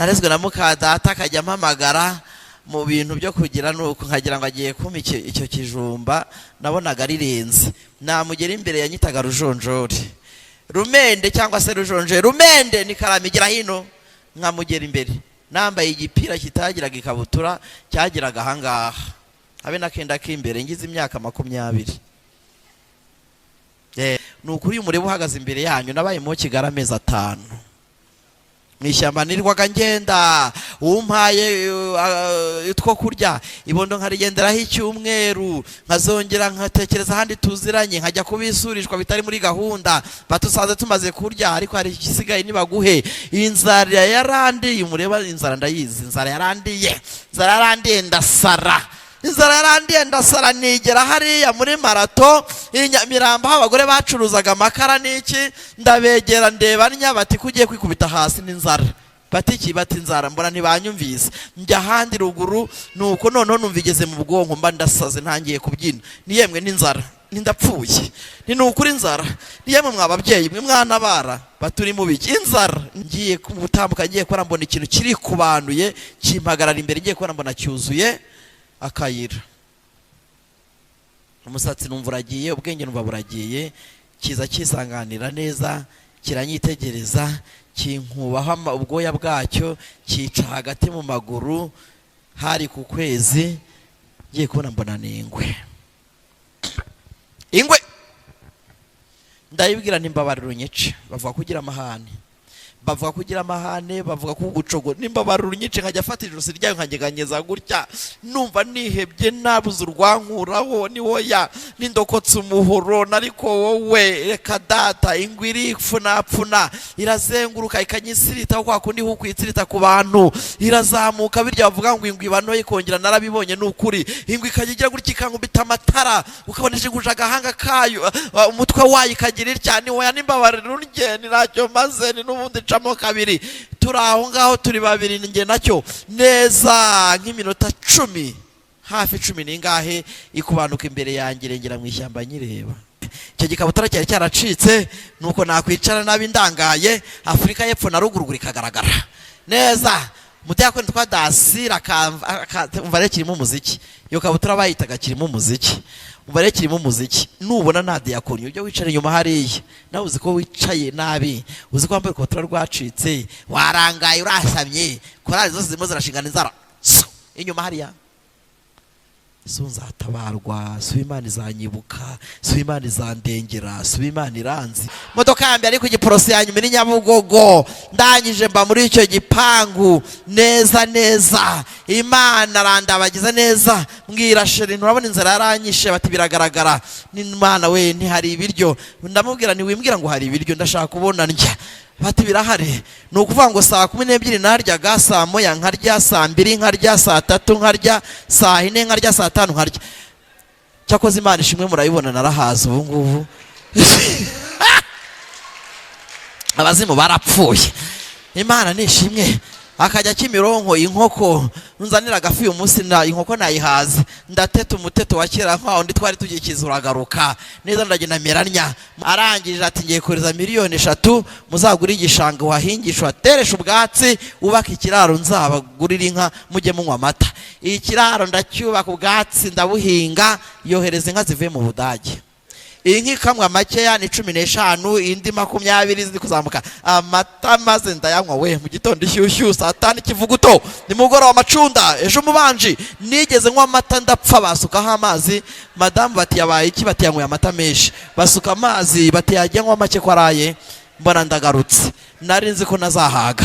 Narezwe na mukadata, akajya ampamagara mu bintu byo kugira, nuko nkagira ngo agiye kumpa icyo kijumba. Nabonaga rirenze. Namugera imbere, yanyitaga Rujonjori, Rumende cyangwa se Rujonjori. "Rumende ni karame, igira hino." Nkamugera imbere nambaye igipira kitagiraga ikabutura, cyagiraga ahangaha, habe n'akenda k'imbere, ngize imyaka 20. Ni ukuri, uyu mureba uhagaze imbere yanyu, nabaye mu Kigali amezi 5 mu ishyamba. Nirwaga ngenda, umpaye utwo kurya, ibondo nkarigenderaho icyumweru, nkazongera nkatekereza ahandi tuziranye, nkajya kubisurirwa bitari muri gahunda. Batusanze tumaze kurya, ariko hari igisigaye nibaguhe. Inzara yarandiye, umureba inzara ndayizi. Inzara yarandiye, inzara yarandiye, ndasara. Inzara yarandiye, ndasara. Nigera hariya muri marato i Nyamirambo, aho abagore bacuruzaga amakara n'iki, ndabegera, ndeba nya, bati: "Ko ugiye kwikubita hasi n'inzara?" Bati: "Iki?" Bati: "Inzara." Mbona ntibanyumvise, njya ahandi ruguru. Nuko noneho numva igeze mu bwonko, mba ndasaze, ntangiye kubyina. Ni yemwe n'inzara, ndapfuye, ni ukuri inzara. Ni yemwe mwa babyeyi mwe mwana bara baturi mu biki, inzara. Ngiye gutambuka, ngiye kubona mbona ikintu kiri kubanuye, kimpagarara imbere. Ngiye kubona mbona cyuzuye akayira. Umusatsi numva uragiye, ubwenge numva buragiye. Kiza kisanganira neza, kiranyitegereza, kinkubaho ubwoya bwacyo, cyica hagati mu maguru. Hari ku kwezi. Ngiye kubona mbona ni ingwe. Ingwe ndayibwira nti: "Mbabarira unyice. Bavuga ko ugira amahane, bavuga ko ugira amahane, bavuga ko ugucogo, nimbabarira unyice." Nkajya afata ijosi ryayo nkanyeganyeza gutya, numva nihebye, nabuze urwankuraho. Ni woya nindokotse umuhoro, ariko wowe reka data. Ingwe iripfunapfuna, irazenguruka, ikanyisirita kwa kundi hukwitsirita ku bantu, irazamuka. Birya bavuga ngo ingwe iba ntoya ikongera, narabibonye, ni ukuri. Ingwe ikajya igira gutya, ikankubita amatara, ukabona ishinguje agahanga kayo, umutwe wayo, ikagira itya. Ni woya nimbabarira undye, ni ntacyo maze, ni n'ubundi ncamo kabiri. Turi aho ngaho, turi babiri njye nacyo, neza nk'iminota 10, hafi cumi n'ingahe, ikubanuka imbere yanjye, irengera mu ishyamba nyireba. Icyo gikabutura cyari cyaracitse, nuko nakwicara nabi ndangaye, Afurika y'Epfo na ruguru ikagaragara neza. Umudiyakoni twa Dasira akumva rero kirimo umuziki. Iyo kabutura bayitaga kirimo umuziki. Umva rero, kirimo umuziki. Nubona nta diyakoni, ujya wicara inyuma hariya. Nawe uzi ko wicaye nabi, uzi ko wambaye ikabutura rwacitse, warangaye, urasamye, korali zose zirimo zirashingana inzara. So, inyuma hariya so nzatabarwa, si Imana izanyibuka, si Imana izandengera, si Imana iranzi. Imodoka ya mbere ariko igiporoso, ya nyuma ni Nyabugogo. Ndangije mba muri icyo gipangu neza neza. Imana arandabagiza neza. Mbwira chéri: "Nturabona inzara yaranyishe?" Bati: "Biragaragara." Ni Imana we, ntihari ibiryo? Ndamubwira: "Ntiwimbwira ngo hari ibiryo, ndashaka kubona ndya." Bati: "Birahari." Ni ukuvuga ngo saa 12 naryaga, saa 1 nkarya, saa 2 nkarya, saa 3 nkarya, saa 4 nkarya, saa 5 nkarya. Cyakoze Imana ishimwe, murayibona, narahaza ubu ngubu, abazimu barapfuye. Imana nishimwe. Akajya Kimironko, inkoko nzanira agafi. Uyu munsi na inkoko nayihaze, ndateta umuteto wa kera nkaho undi twari tugikiza, uragaruka neza. Ndagenda meranya. Arangije ati: "Ngiye kohereza miliyoni 3, muzagure igishanga, wahingisha, uhatereshe ubwatsi, wubake ikiraro, nzabagurire inka, mujye munywa amata." Ikiraro ndacyubaka, ubwatsi ndabuhinga. Yohereza inka zivuye mu Budage. Iyi nka ikamwa makeya ni 15, indi 20, ziri kuzamuka. Amata maze ndayanywa we, mu gitondo ishyushyu, saa 5 ikivuguto, nimugoroba amacunda, ejo umubanji. Nigeze nywa amata ndapfa, basukaho amazi. Madamu bati: "Yabaye iki?" Bati: "Yanyweye amata menshi." Basuka amazi, bati: "Yajya anywa make ko araye." Mbona ndagarutse, nari nzi ko nazahaga.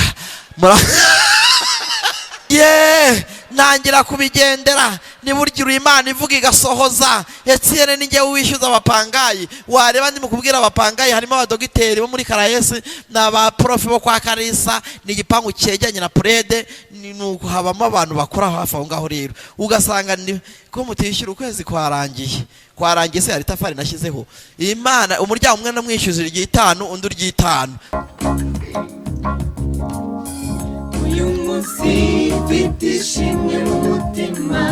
Ye ntangira kubigendera. Niburya Imana ivuga igasohoza. Etienne, ni njyewe wishyuza abapangayi. Wareba ndimo kubwira abapangayi, harimo abadogiteri bo muri Caraes n'abaprofe bo kwa Karisa. Ni igipangu cyegeranye na purede, ni nuko habamo abantu bakora hafi aho ngaho. Rero ugasanga ni ko mutishyura, ukwezi kwarangiye, kwarangiye se hari itafari nashyizeho. Imana, umuryango umwe namwishyuza iry'itanu, undi ury'itanu. Uyu munsi mfite ishimwe mu mutima,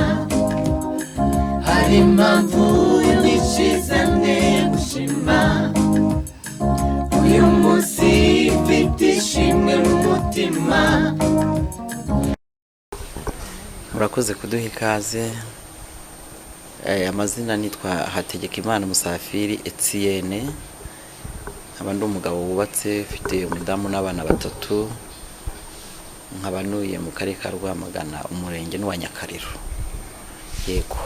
hari impamvu nyinshi zanteye gushima. Uyu munsi mfite ishimwe mu mutima. Murakoze kuduha ikaze. Amazina nitwa Hategekimana Musafiri Etienne, nkaba ndi umugabo wubatse, ufite umudamu n'abana batatu, nkaba ntuye mu karere ka Rwamagana, umurenge n'uwa Nyakariro. Yego.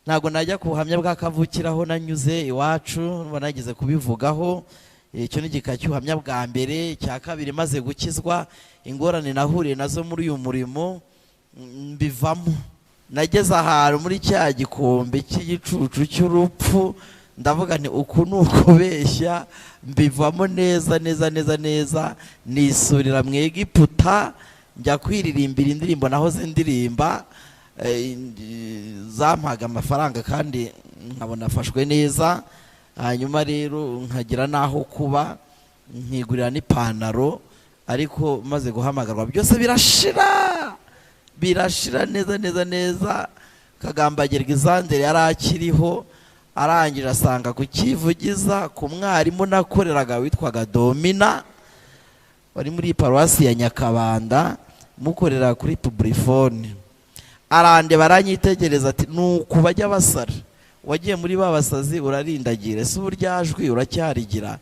Ntabwo najya ku buhamya bwa kavukire aho nanyuze iwacu, numva nageze kubivugaho. Icyo ni igika cy'ubuhamya bwa mbere. Icya kabiri, maze gukizwa, ingorane nahuriye nazo muri uyu murimo, mbivamo. Nageze ahantu muri cya gikombe cy'igicucu cy'urupfu, ndavuga nti uku ni ukubeshya, mbivamo neza neza neza neza, nisurira mu Egiputa, njya kwiririmbira indirimbo nahoze ndirimba, zampaga amafaranga kandi nkabona afashwe neza. Hanyuma rero nkagira n'aho kuba, nkigurira n'ipantaro. Ariko maze guhamagarwa byose birashira, birashira neza neza neza. Kagambagirwa Izandere yari akiriho, arangije asanga kukivugiza ku mwarimu nakoreraga witwaga Domina, wari muri paruwasi ya Nyakabanda, mukorera kuri Publiphone. Arandeba, aranyitegereza, ati nuku bajya basara, wagiye muri ba basazi urarindagira, ese ubu ryajwi uracyarigira?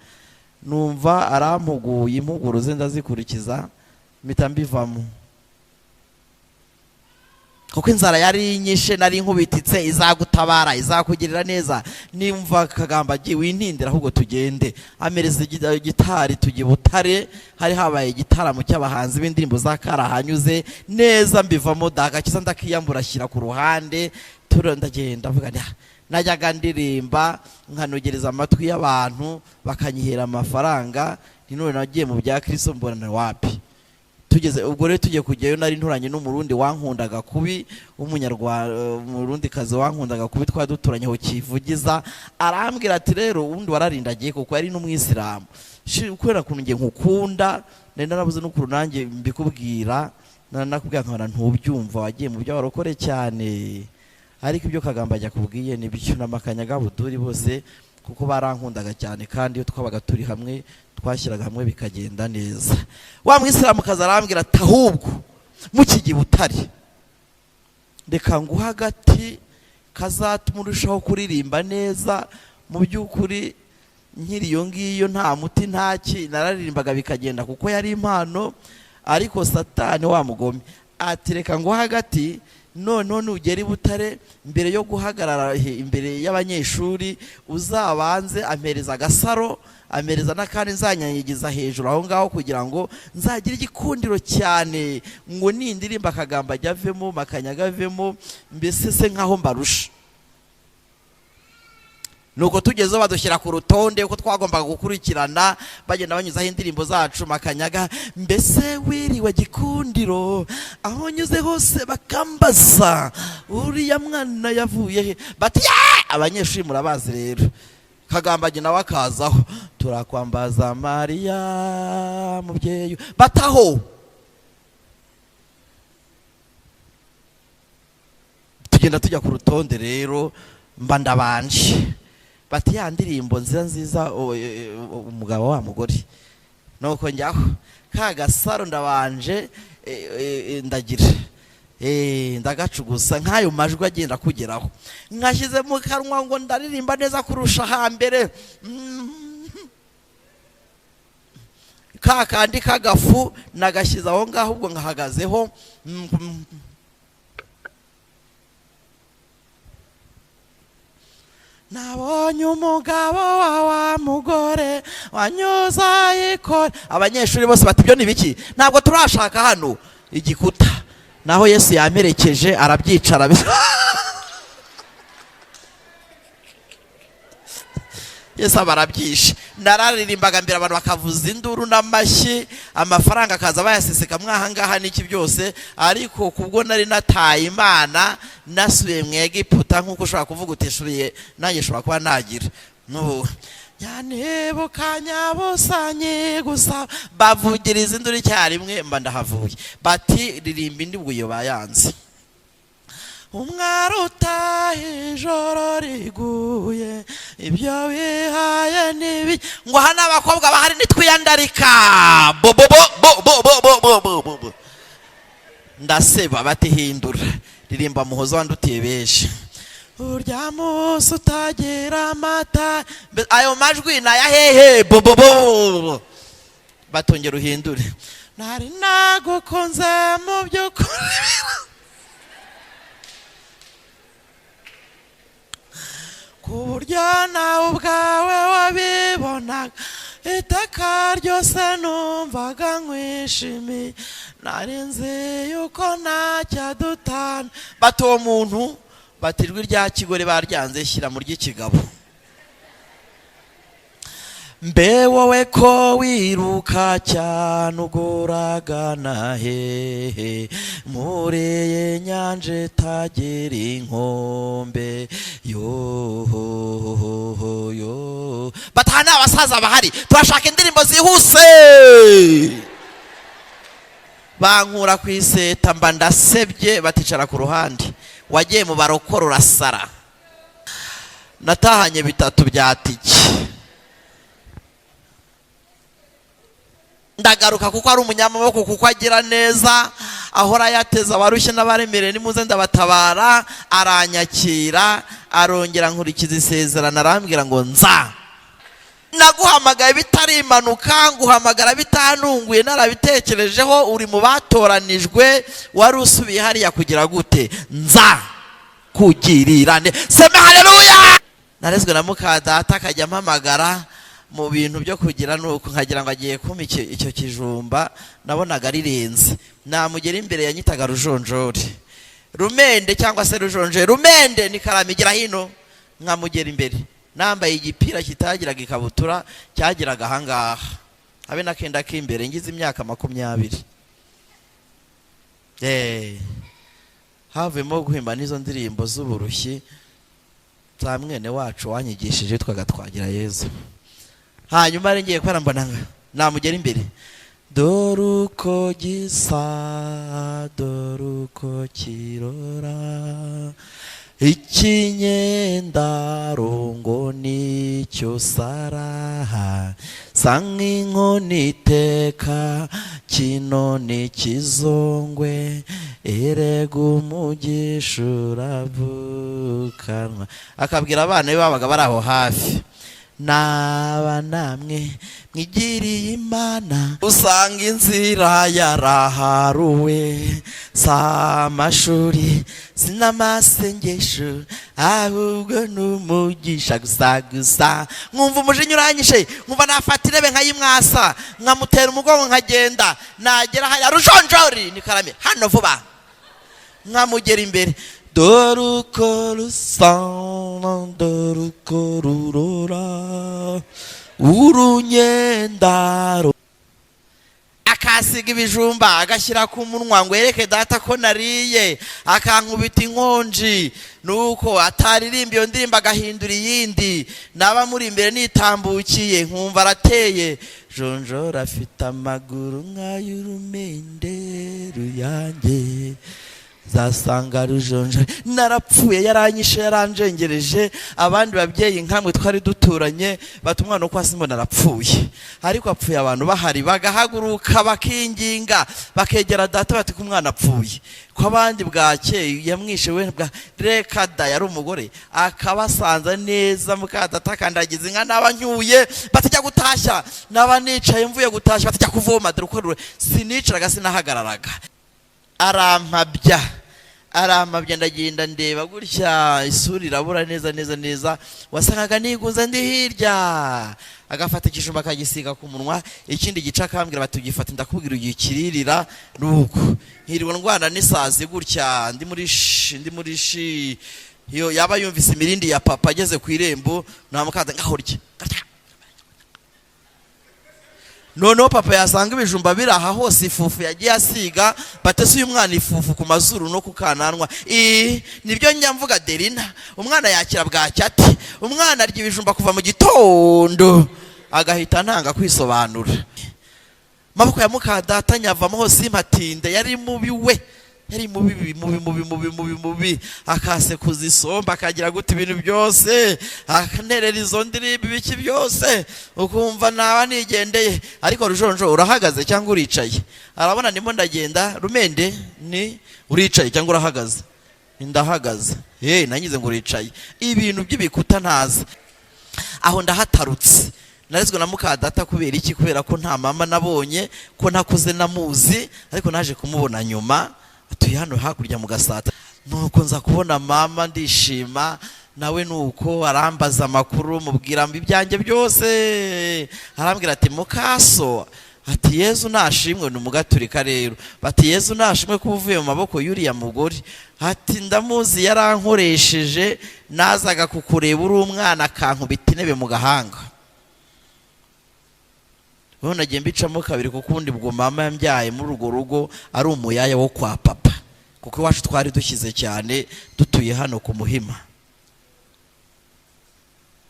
Numva arampuguye, impuguro ze ndazikurikiza, mpita mbivamo, kuko inzara yari inyishe, nari nkubititse. Izagutabara, izakugirira neza. Nimva Kagamba agiye, wintindira ahubwo tugende. Amereza gitari, tujya i Butare, hari habaye igitaramo cy'abahanzi b'indirimbo za karahanyuze neza. Mbivamo dagakiza, ndakiyambura, ashyira ku ruhande, ndagenda mvuga nti, najyaga ndirimba nkanogereza amatwi y'abantu bakanyihera amafaranga, ni none nagiye mu bya Kristo mbona na wapi. Tugeze ubwo rero, tugiye kujyayo, nari nturanye n'Umurundi wankundaga kubi, w'Umunyarwanda, Umurundi kazi wankundaga kubi, twari duturanye aho Kivugiza. Arambwira ati rero ubundi wararindagiye, kuko yari n'Umwisilamu. Kubera ukuntu njye nkukunda, nari narabuze n'ukuntu nanjye mbikubwira, nakubwira nkabona ntubyumva, wagiye mu by'abarokore cyane. Ariko ibyo Kagamba ajya kubwiye nibyo, n'Amakanyaga Buduri bose, kuko barankundaga cyane, kandi iyo twabaga turi hamwe twashyiraga hamwe bikagenda neza. Wa mwisilamukazi arambwira ati ahubwo mukijya i Butare, reka nguhe agati kazatuma urushaho kuririmba neza. Mu by'ukuri nkiri iyo ngiyo nta muti ntaki, nararirimbaga bikagenda kuko yari impano. Ariko Satani wa mugome ati reka nguhe agati, noneho nugera i Butare, mbere yo guhagarara imbere y'abanyeshuri uzabanze. Ampereza agasaro, ampereza n'akandi nzanyanyagiza hejuru aho ngaho, kugira ngo nzagire igikundiro cyane, ngo nindirimba Akagamba ajya avemo, Makanyaga avemo, mbese se nkaho mbarusha. Nuko tugezeho badushyira ku rutonde uko twagombaga gukurikirana, bagenda banyuzaho indirimbo zacu. Makanyaga, mbese wiriwe gikundiro, aho nyuze hose bakambaza uriya mwana yavuye he, bati ya abanyeshuri murabazi rero. Kagambage nawe akazaho, turakwambaza Mariya mubyeyi, bataho. Tugenda tujya ku rutonde rero, mba ndabanje, bati ya ndirimbo nziza nziza, umugabo wa mugore. Nuko njyaho ka gasaro ndabanje, ndagira ndagacugusa nk'ayo majwi agenda kugeraho, nkashyize mu kanwa ngo ndaririmba neza kurusha hambere. Ka kandi k'agafu nagashyize aho ngaho, ubwo nkahagazeho. Nabonye umugabo wa wa mugore wanyuza yikora. Abanyeshuri bose bati ibyo ni biki, ntabwo turashaka hano igikuta. Naho Yesu yamperekeje arabyicara. Yesu aba arabyishe. Nararirimbaga mbere abantu bakavuza induru n'amashyi, amafaranga akaza bayaseseka mwahangaha n'iki byose. Ariko kubwo nari nataye Imana, nasubiye mu Egiputa, nk'uko ushobora kuvuga uti shubiye nanjye nshobora kuba nagira n'ubu nyanibuka nyabusanye gusa. Bavugiriza induru icyarimwe, mba ndahavuye, bati ririmba indi, ubwo iyo bayanze. Umwari utaha ijoro riguye, ibyo wihaye nibi, ngo aha n'abakobwa bahari nitwiyandarika bo bo bo bo bo bo bo bo bo bo. Ndaseba, batihindura ririmba Muhoza wandutiye benshi, urya munsi utagira amata. Ayo majwi ni aya hehe? Bobobo, batongera uhindure nari nagukunze mu by'ukuri, ku buryo nawe ubwawe wabibonaga, iteka ryose numvaga nkwishimiye, nari nzi yuko ntacyadutana. Bati uwo muntu, bati ijwi rya kigore baryanze, shyira mu ry'ikigabo. Mbe wowe ko wiruka cyane uguragana hehe muri iyi nyanja itagira inkombe? Yo yo, bataha ni abasaza bahari, turashaka indirimbo zihuse. Bankura ku iseta, mba ndasebye, baticara ku ruhande, wagiye mu barokoro urasara. Natahanye 3 bya tike, ndagaruka kuko ari umunyamaboko, kuko agira neza, ahora yateza abarushye n'abaremereye, nimuze ndabatabara. Aranyakira, arongera nkurikiza isezerano, arambwira ngo nza naguhamagaye bitari impanuka, nguhamagara bitanunguye, narabitekerejeho, uri mu batoranijwe, wari usubiye hariya kugira gute? Nza kugirirane. Sema haleluya. Narezwe na muka data, akajya ampamagara mu bintu byo kugira nuko nkagira ngo agiye kumpa icyo kijumba, nabonaga rirenze. Namugera imbere yanyitaga rujonjori, rumende cyangwa se rujonjori, rumende ni karama igira hino. Nkamugera imbere nambaye igipira kitagiraga ikabutura, cyagiraga ahangaha habe n'akenda k'imbere, ngize imyaka 20. Havuyemo guhimba n'izo ndirimbo z'uburushyi za mwene wacu wanyigishije witwaga Twagira Yezu. Hanyuma ari ngiye kubera mbona namugera imbere, dore uko gisa, dore uko kirora, ikinyendarongo nicyo saraha, sa nk'inkoni iteka, kino ni kizongwe, erega umugisha uravukanwa. Akabwira abana be babaga bari aho hafi, naba namwe mwigiriye Imana, usanga inzira yaraharuwe, si amashuri si n'amasengesho, ahubwo n'umugisha gusa gusa. Nkumva umujinya uranyishe, nkumva nafata intebe nkayimwasa, nkamutera umugongo nkagenda, nagera hariya rujonjori ni karame hano vuba, nkamugera imbere, dore uko rusa, dore uko rurora, urunyendaro. Akasiga ibijumba agashyira ku munwa ngo yereke data ko nariye, akankubita inkonji, nuko ataririmba iyo ndirimbo agahindura iyindi. Naba muri imbere nitambukiye nkumva arateye, jonjora afite amaguru nk'ay'urumende ruyange, zasanga rujonjori. Narapfuye, yaranyishe, yaranjengereje. Abandi babyeyi nkamwe twari duturanye bati umwana uko hasi mbona arapfuye, ariko apfuye abantu bahari, bagahaguruka bakinginga, bakegera data bati ko umwana apfuye, ko abandi bwakeye yamwishe we bwa reka da, yari umugore, akabasanza neza muka data akandagiza inka, naba ncyuye batajya gutashya, naba nicaye mvuye gutashya batajya kuvoma, dore uko sinicaraga sinahagararaga. Arampabya, arampabya, ndagenda ndeba gutya isura irabura neza neza neza, wasangaga nigunze ndi hirya. Agafata ikijumba akagisiga ku munwa, ikindi gice akambwira bati ugifata ndakubwira ugikiririra. Nuko nkirirwa ndwana n'isazi gutya, ndi muri shi, ndi muri shi. Iyo yaba yumvise imirindi ya papa ageze ku irembo, namukaza ngahorya. Noneho papa yasanga ibijumba biri aha hose, ifufu yagiye asiga, batese uyu mwana ifufu ku mazuru no ku kananwa. Nibyo njya mvuga Derina, umwana yakira bwacya ati umwana arya ibijumba kuva mu gitondo agahita ntanga kwisobanura. Maboko ya muka data nyavamo hose simpatinde, yari mubi we. Yari mubi mubi mubi mubi mubi mubi, akasekuza isombe, akagira gute ibintu byose, akanerera izo ndirimbo, ibiki byose, ukumva naba nigendeye. Ariko Rujonjo, urahagaze cyangwa uricaye? Arabona ndimo ndagenda. Rumende, ni uricaye cyangwa urahagaze? Ndahagaze. Hey, nangize ngo uricaye. Ibintu by'ibikuta ntazi aho ndahatarutse. Narezwe na mukadata. Kubera iki? Kubera ko nta mama nabonye, ko ntakuze namuzi, ariko naje kumubona nyuma, atuye hano hakurya mu Gasata. Nuko nza kubona mama, ndishima. Nawe nuko arambaza amakuru, mubwira ibyanjye byose. Arambwira ati: "Mukaso," ati, "Yezu nashimwe." Ni umugaturika rero. Bati: "Yezu nashimwe kuba uvuye mu maboko y'uriya mugore." Ati: "Ndamuzi, yarankoresheje. Nazaga kukureba uri umwana, akankubita intebe mu gahanga." Ubu nagiye mbicamo kabiri, kuko ubundi bwo mama yambyaye muri urwo rugo ari umuyaya wo kwa papa, kuko iwacu twari dushyize cyane, dutuye hano ku Muhima,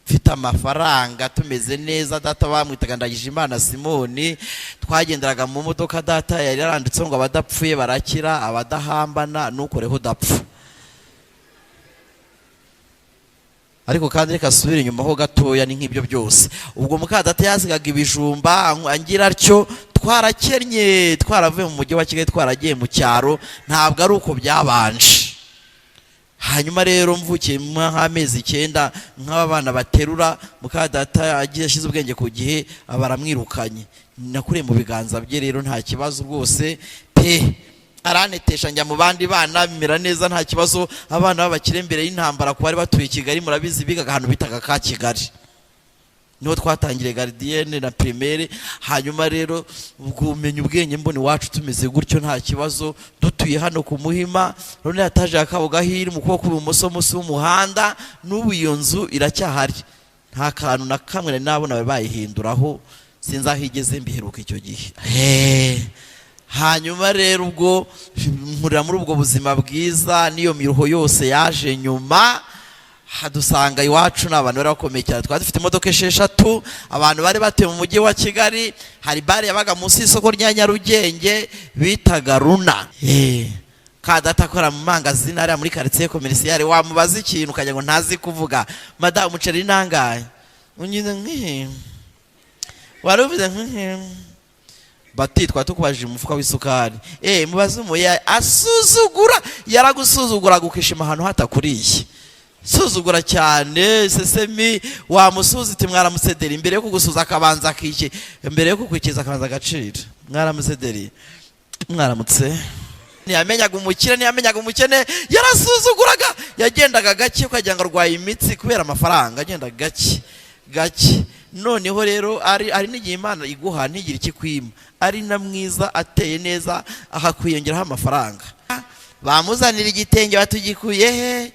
mfite amafaranga, tumeze neza. Data bamwitaga Ndagijimana Simoni. Twagenderaga mu modoka data yari yaranditseho ngo: "Abadapfuye barakira, abadahambana ntukoreho udapfa." Ariko kandi reka asubire inyuma ho gatoya, ni nk'ibyo byose. Ubwo mukadata yasigaga ibijumba, angira atyo. Twarakennye, twaravuye mu mujyi wa Kigali, twaragiye mu cyaro. Ntabwo ari uko byabanje. Hanyuma rero mvukiye nk'amezi 9, nk'aba bana baterura, mukadata agiye ashyize ubwenge ku gihe, baramwirukanye. Nakuriye mu biganza bye rero, nta kibazo rwose pe. Aranetesha, njya mu bandi bana, bimera neza, nta kibazo. Abana b'abakire mbere y'intambara, ku bari batuye i Kigali murabizi, bigaga ahantu bitaga ka Kigali, niho twatangiriye gardienne na primaire. Hanyuma rero ubwo umenya ubwenge, mbona iwacu tumeze gutyo, nta kibazo, dutuye hano ku Muhima, none etaje ya Kabuga hiri mu kuboko kw'ibumoso munsi w'umuhanda. N'ubu iyo nzu iracyahari, nta kantu na kamwe nari nabona bari bayihinduraho. Sinzi aho igeze, mbiheruka icyo gihe. Hanyuma rero ubwo nkurira muri ubwo buzima bwiza, n'iyo miruho yose yaje nyuma, hadusanga iwacu ni abantu bari bakomeye cyane. Twari dufite imodoka 6. Abantu bari batuye mu mujyi wa Kigali, hari bare yabaga munsi y'isoko rya Nyarugenge bitaga Runa. Kadata akora mu mangazini hariya muri quartier commercial. Wamubaza ikintu ukagira ngo ntazi kuvuga: "Madamu, umuceri nangahe?" Unyize nk'ihi wari uvuze nk'ihi. Bati: "Twari tukubajije umufuka w'isukari." Mubaze umuya asuzugura. Yaragusuzugura, ukishima ahantu hatakuriye. Suzugura cyane, sesemi. Wamusuza uti: "Mwaramusederi," imbere yo kugusuza akabanza akike, imbere yo kukwikiza akabanza agaciro: "Mwaramusederi, mwaramutse." Ntiyamenyaga umukire, ntiyamenyaga umukene, yarasuzuguraga. Yagendaga gake, ukagira ngo arwaye imitsi kubera amafaranga, agenda gake gake. Noneho rero ari n'igihe Imana iguha ntigire icyo ikwima, ari na mwiza, ateye neza, akakwiyongeraho amafaranga. Bamuzanira igitenge, batugikuye he?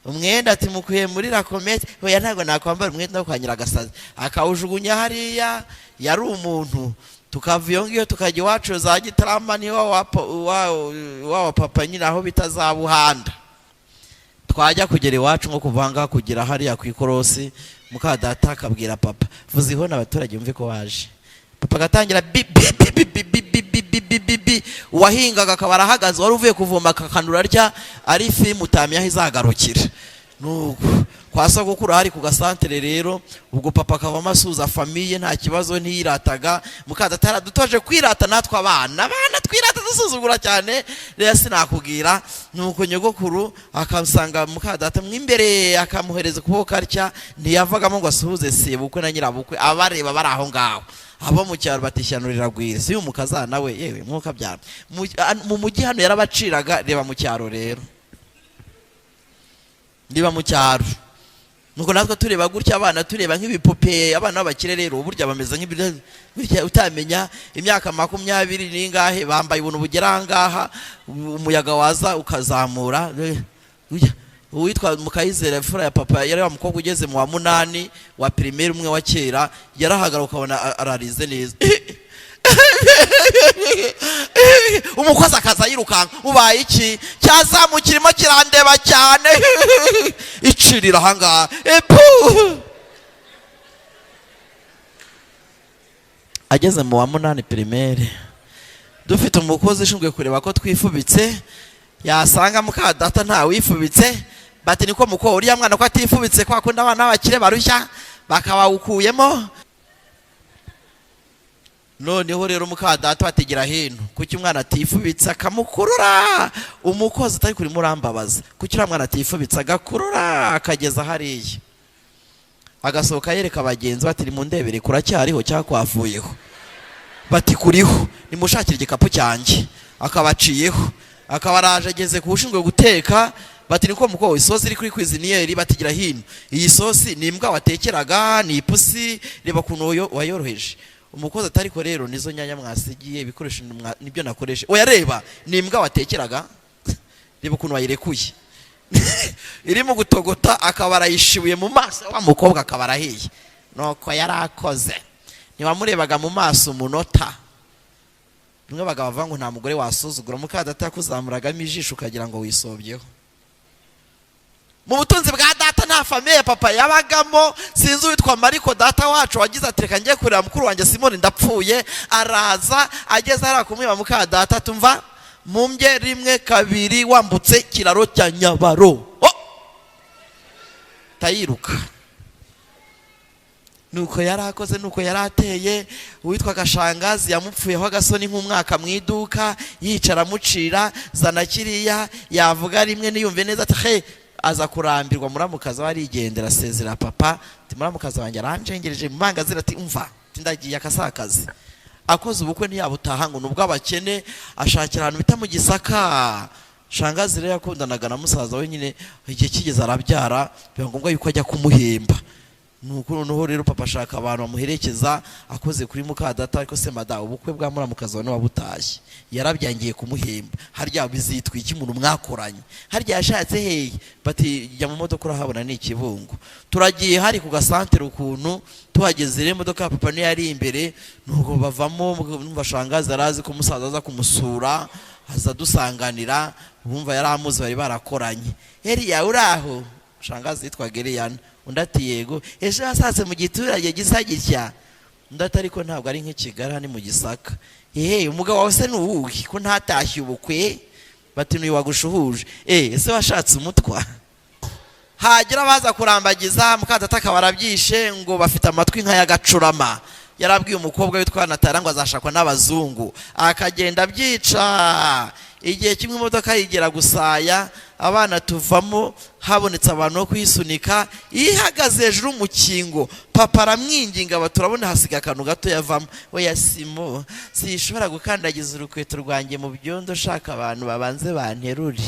Umwenda, ati: "Mukuye muri rakomete." "Oya, ntabwo nakwambara umwenda wo kwa Nyiragasazi." Akawujugunya hariya. Yari umuntu. Tukava iyo ngiyo tukajya iwacu za Gitarama, niho wa papa nyine, aho bita za Buhanda. Twajya kugera iwacu, nko kuva ngaha kugera hariya ku ikorosi, mukadata akabwira papa: "Vuza ihoni abaturage bumve ko waje." Papa agatangira bi bi bi bi bi bi bi bi bi bi bi. Uwahingaga akaba arahagaze, wari uvuye kuvoma akakanura atya, ari filime utamenya aho izagarukira. Nuko kwa sogokuru hari ku gasantere rero. Ubwo papa akavamo asuhuza famille, nta kibazo, ntiyirataga. Mukadata yaradutoje kwirata natwe abana. Abana twirata, dusuzugura cyane rero, sinakubwira. Nuko nyogokuru akasanga mukadata mo imbere, akamuhereza ukuboko atya, ntiyavagamo ngo asuhuze sebukwe na nyirabukwe, abareba bari aho ngaho. Abo mu cyaro bati: "Ishyano riragwira, si umukazana we." Yewe mwuka byara mu mujyi hano yarabaciraga. Reba mu cyaro rero, niba mu cyaro nuko natwe tureba gutya, abana tureba nk'ibipupe. Abana b'abakire rero burya bameze nk'ibyo utamenya. Imyaka 20 n'ingahe, bambaye ubuntu bugera aha ngaha, umuyaga waza ukazamura. Uwitwa Mukayizera, imfura ya papa, yari wa mukobwa ugeze mu wa munani wa primaire, umwe wa kera, yarahagara ukabona ararize neza. Umukozi akaza yirukanka: "Ubaye iki?" "Cyazamu kirimo kirandeba cyane, icirira ahangaha epu." Ageze mu wa munani primaire, dufite umukozi ushinzwe kureba ko twifubitse. Yasanga muka data ntawifubitse. Bati: "Niko muko, uriya mwana ko atifubitse?" Kwa kundi abana b'abakire barushya bakabawukuyemo. Noneho rero muka data bategera hino: "Kuki umwana atifubitse?" Akamukurura. Umukozi utari kuri murambabaza: "Kuki uriya mwana atifubitse?" Agakurura akageza hariya, agasohoka yereka bagenzi bati: "Nimundebere, kuracyariho cyangwa kwavuyeho?" Bati: "Kuriho." "Nimushakire igikapu cyanjye." Akabaciyeho, akaba araje, ageze ku ushinzwe guteka. Bati: "Niko muko, isosi iri kuri cuisinière." Batigira hino: "Iyi sosi ni imbwa watekeraga, ni ipusi? Reba ukuntu wayoroheje." Umukozi atariko rero nizo nyanya mwasigiye, ibikoresho nibyo nakoreshe. "Oya, reba, ni imbwa watekeraga, reba ukuntu wayirekuye irimo gutogota." Akaba arayishibuye mu maso wa mukobwa, akaba arahiye. Nuko yari akoze, ntiwamurebaga mu maso umunota. Bimwe abagabo bavuga ngo nta mugore wasuzugura, mukadata yakuzamuragamo ijisho ukagira ngo wisobyeho. Mu butunzi bwa data nta famille papa yabagamo. Sinzi uwitwa Mariko, data wacu wagize ati: "Reka njye kureba mukuru wanjye Simoni, ndapfuye." Araza, ageze hariya kumwiba muka data, tumva mumbye rimwe kabiri wambutse kiraro cya Nyabaro. Oh! Tayiruka. Nuko yari akoze, nuko yari ateye. Uwitwa Gashangazi yamupfuyeho agasoni nk'umwaka mu iduka, yicara amucira zana kiriya, yavuga rimwe niyumve neza, ati: "He." Aza kurambirwa muramukazi we, arigendera, asezera papa, ati: "Muramukazi wanjye aranjengereje mu mangazini." Ati: "Umva," ati: "ndagiye akasakazi." Akoze ubukwe ntiyabutaha, ngo ni ubw'abakene, ashakira ahantu bita mu Gisaka. Shangazi rero yakundanaga na musaza we nyine. Igihe kigeze arabyara, biba ngombwa yuko ajya kumuhemba. Nuko noneho rero papa ashaka abantu bamuherekeza. Akoze kuri mukadata: "Ariko se mada, ubukwe bwa muramukazi wawe wabutashye, yarabyangiye kumuhemba, harya bizitwa iki umuntu mwakoranye? Harya yashatse hehe?" Bati: "Jya mu modoka urahabona, ni Ikibungo." Turagiye, hari ku gasantere ukuntu. Tuhageze rero, imodoka ya papa niyo yari imbere. Nuko bavamo, numva shangazi arazi ko umusaza aza kumusura, aza dusanganira. Bumva yari amuzi, bari barakoranye. "Eriya, uraho?" Shangazi yitwaga Eriyana. Undi ati: "Yego." "Ejo hasatse mu giturage gisa gitya?" Undi ati: "Ariko ntabwo ari nk'i Kigali, ni mu Gisaka." "Ehe, umugabo wawe se ni uwuhe ko ntatashye ubukwe?" Bati: "N'uyu wagushuhuje." "Ese washatse umutwa?" Hagira abaza kurambagiza, mukadata akaba arabyishe ngo bafite amatwi nk'ay'agacurama. Yarabwiye umukobwa witwa Natara ngo azashakwa n'abazungu, akagenda abyica. Igihe kimwe imodoka yigera gusaya, abana tuvamo, habonetse abantu bo kuyisunika. Ihagaze hejuru y'umukingo, papa aramwinginga, turabona hasigaye akantu gato yavamo. "We Simo, sishobora gukandagiza urukweto rwanjye mu byondo, shaka abantu babanze banterure."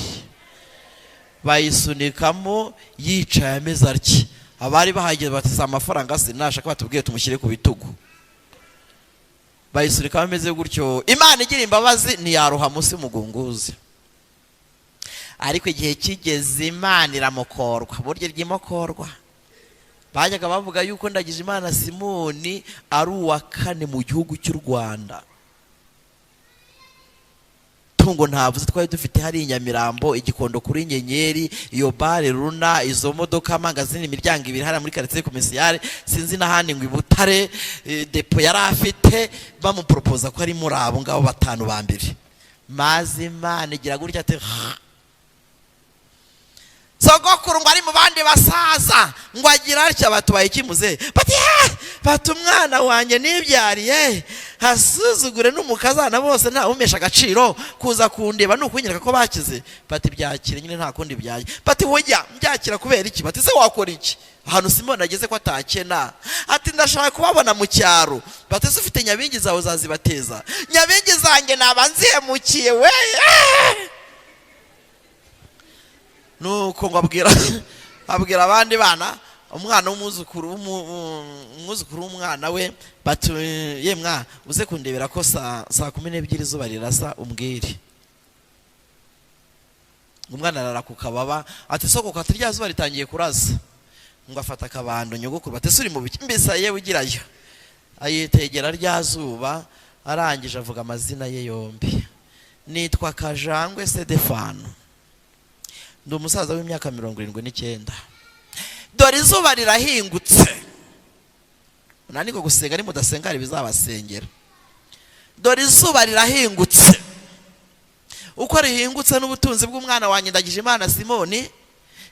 Bayisunikamo yicaye ameze atya. Abari bahageze bati: "Si amafaranga se? Nashaka batubwiye tumushyire ku bitugu." Bayisunikamo ameze gutyo. Imana igira imbabazi, ntiyaruha munsi y'umugunguzi. Ariko igihe kigeze Imana iramukorwa, burya ryimokorwa. Bajyaga bavuga yuko Ndagije Imana Simoni ari uwa kane mu gihugu cy'u Rwanda. Tungo ntavuze twari dufite hari i Nyamirambo, Igikondo kuri Nyenyeri, iyo bare runa, izo modoka, amangazini, imiryango ibiri hariya muri quartier commercial, sinzi n'ahandi ngo i Butare, dépôt yari afite. Bamuporopoza ko ari muri abo ngabo batanu ba mbere. Maze Imana igira gutya, ati sogokuru ngo ari mu bandi basaza, ngo agira atya, batubaye ikimuze. Bati: "Eh, bati umwana wanjye nibyariye hasuzugure n'umukazana bose, ntawumesha agaciro, kuza kundeba ni ukunyereka ko bakize." Bati: "Byakire nyine, nta kundi byaye." Bati: "Hujya mbyakira kubera iki?" Bati: "Se wakora iki ahantu Simoni ageze ko atakena?" Ati: "Ndashaka kubabona mu cyaro." Bati: "Se ufite nyabingi zawe uzazibateza?" "Nyabingi zanjye naba nzihemukiye we." Nuko ngo abwira abandi bana, umwana w'umwuzukuru, umwuzukuru w'umwana we, bati: "Ye mwa, uze kundebera ko saa 12 izuba rirasa, umbwire." Umwana arara ku kababa, ati: "Soko ati rya zuba ritangiye kurasa." Ngo afata akabando. Nyogokuru bati: "Ese uri mu biki?" "Mbese yewe ugirayo." Ayitegera rya zuba, arangije avuga amazina ye yombi: "Nitwa Kajangwe Sedefano, ndi umusaza w'imyaka 79. Dore izuba rirahingutse." Unanirwa gusenga, nimudasenga hari ibizabasengera. "Dore izuba rirahingutse." Uko rihingutse n'ubutunzi bw'umwana wanjye Ndagijimana Simoni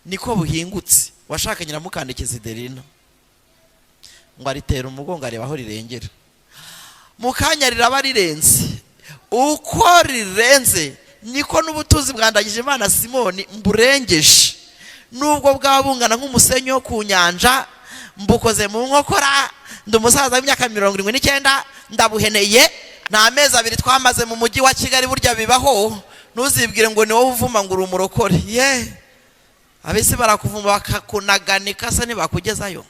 niko buhingutse, washakanye na Mukandekezi Delina. Ngo aritera umugongo areba aho rirengera, mu kanya riraba rirenze. Uko rirenze niko n'ubutunzi bwa Ndagijimana Simoni mburengeje, nubwo bwaba bungana nk'umusenyi wo ku nyanja, mbukoze mu nkokora. Ndi umusaza w'imyaka 79, ndabuheneye. Nta mezi 2 twamaze mu mujyi wa Kigali. Burya bibaho, ntuzibwire ngo ni wowe uvuma ngo uri umurokore. Ye, ab'isi barakuvuma bakakunaganika se ntibakugezayo.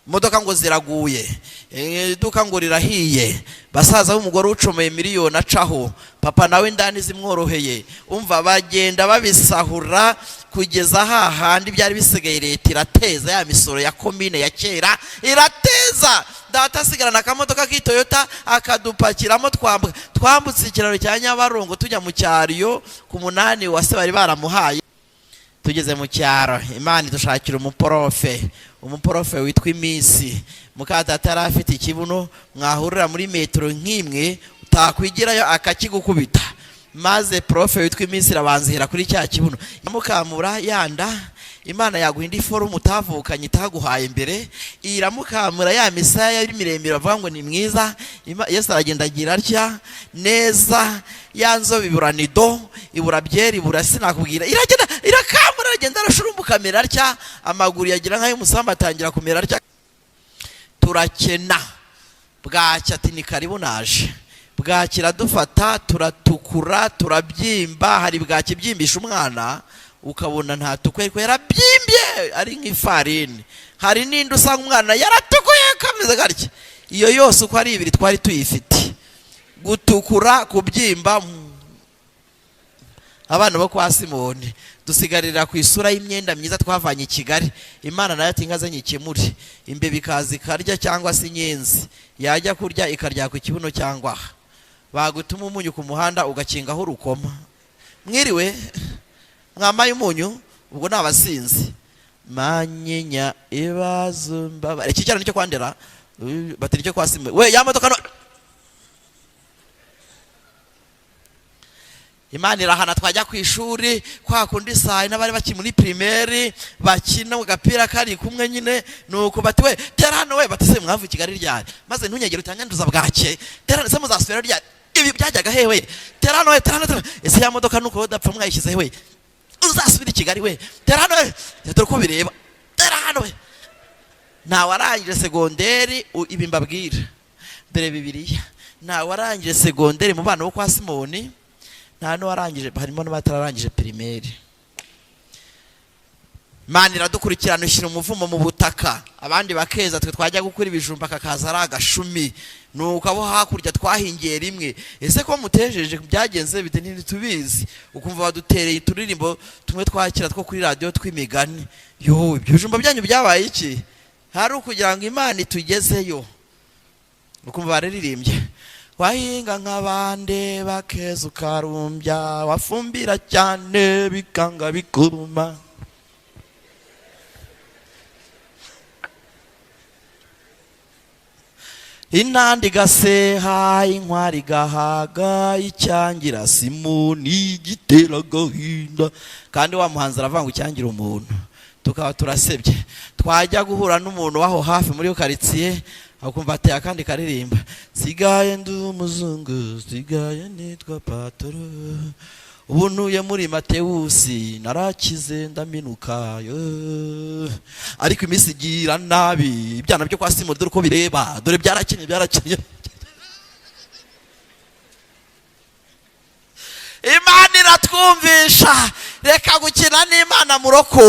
Imodoka ngo ziraguye, iduka ngo rirahiye, basaza b'umugore ucomeye miliyoni acaho, papa nawe indani zimworoheye. Umva, bagenda babisahura kugeza hahandi byari bisigaye. Leta irateza ya misoro ya komine ya kera irateza. Data asigarana akamodoka k'Itoyota akadupakiramo, twambutse ikiraro cya Nyabarongo tujya mu cyariyo ku munani wa se bari baramuhaye. Tugeze mu cyaro, Imana idushakira umuporofe, umuporofe witwa Iminsi. Mukadata yari afite ikibuno, mwahurira muri metero nk'imwe utakwigirayo akakigukubita. Maze profe witwa Iminsi irabanzihira kuri cya kibuno, mukamura yanda. Imana yaguha indi forume utavukanye, itaguhaye mbere, iramukamura ya misaya yari miremire bavuga ngo ni mwiza. Yesu aragenda agira atya neza, ya nzobe ibura nido, ibura byeri, ibura sinakubwira, iragenda irakamura, aragenda arashurumbuka amera atya, amaguru yagira nk'ay'umusambi atangira kumera atya. Turakena bwacya ati ni karibu naje. Bwacya iradufata, turatukura, turabyimba. Hari bwacya ibyimbisha umwana ukabona ntatukwe ariko yarabyimbye ari nk'ifarini. Hari n'indi usanga umwana yaratukuye kameze gutya. Iyo yose uko ari ibiri twari tuyifite, gutukura, kubyimba. Abana bo kwa Simoni dusigarira ku isura y'imyenda myiza twavanye i Kigali. Imana nayo ati inka ze nyikemure. Imbeba ikaza ikarya, cyangwa se inyenzi yajya kurya ikarya ku kibuno, cyangwa aha bagutuma umunyu ku muhanda ugakingaho urukoma. Mwiriwe, mwambaye umunyu, ubwo ni abasinzi. Manyinya ibazumba, iki cyaro nicyo kwandera bati nicyo kwa Simoni we ya modoka no. Imana irahana, twajya ku ishuri kwa kundi saa n'abari bakiri muri primaire bakina mu gapira kari kumwe nyine, nuko bati we tera hano, we bati se mwavu Kigali ryari, maze ntunyegere utanyanduza bwake, tera se muzasubira ryari, ibi byajyaga hewe, tera hano we, tera hano, tera. Ese ya modoka nuko udapfa mwayishyize hewe, uzasubira i Kigali we, tera hano we, dore uko bireba, tera hano we. Nta warangije segonderi, ibi mbabwira dore Bibiliya, nta warangije segonderi mu bana bo kwa Simoni, nta n'uwarangije, harimo n'abatararangije primaire. Imana iradukurikirana, ishyira umuvumo mu butaka, abandi bakeza, twe twajya gukura ibijumba kakaza ari agashumi. Nuko abo hakurya twahingiye rimwe, ese ko mutejeje byagenze bite? Ntitubizi. Ukumva badutereye uturirimbo tumwe twakira two kuri radiyo tw'imigani, yo ibyo bijumba byanyu byabaye iki? Hari ukugira ngo Imana itugezeyo. Ukumva bararirimbye, wahinga nk'abande bakeza ukarumbya, wafumbira cyane bikanga bikuma. Intanda igaseha, inkwari igahaga, icyangira Simoni gitera agahinda. Kandi wa muhanzi aravuga ngo icyangira umuntu, tukaba turasebye. Twajya guhura n'umuntu waho hafi muri karitsiye akumva ateye akandi karirimba, sigaye ndi umuzungu, sigaye nitwa Patoro, ubu ntuye muri Matewusi, narakize ndaminuka yo. Ariko iminsi igira nabi, ibyana byo kwa Simoni dore uko bireba, dore byarakenye, byarakenye. Imana iratwumvisha, reka gukina n'Imana muroko.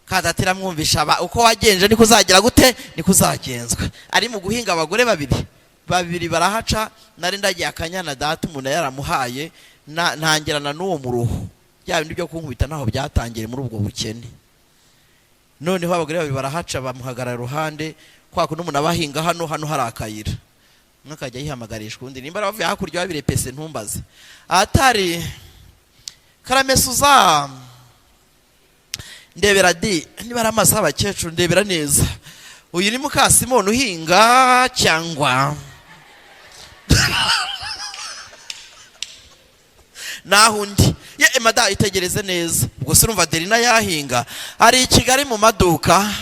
Kadata iramwumvisha, uko wagenje niko uzagira gute, niko uzagenzwa. Ari mu guhinga abagore babiri babiri barahaca, nari ndagiye akanyana data umuntu yaramuhaye, ntangirana n'uwo muruho, bya bindi byo kunkubita ntaho byatangiriye muri ubwo bukene. Noneho abagore babiri barahaca, bamuhagarara iruhande, kwa kundi umuntu abahinga hano hano hari akayira, umwe akajya yihamagarisha undi, nimba bavuye hakurya babirepese ntumbaze. Atari karamesuza ndebera di, niba ari amaso y'abakecuru ndebera neza. Uyu ni Mukasimoni uhinga cyangwa naho undi? Ye mada, itegereze neza. Ubwo se urumva Adelina yahinga? Ari i Kigali mu maduka.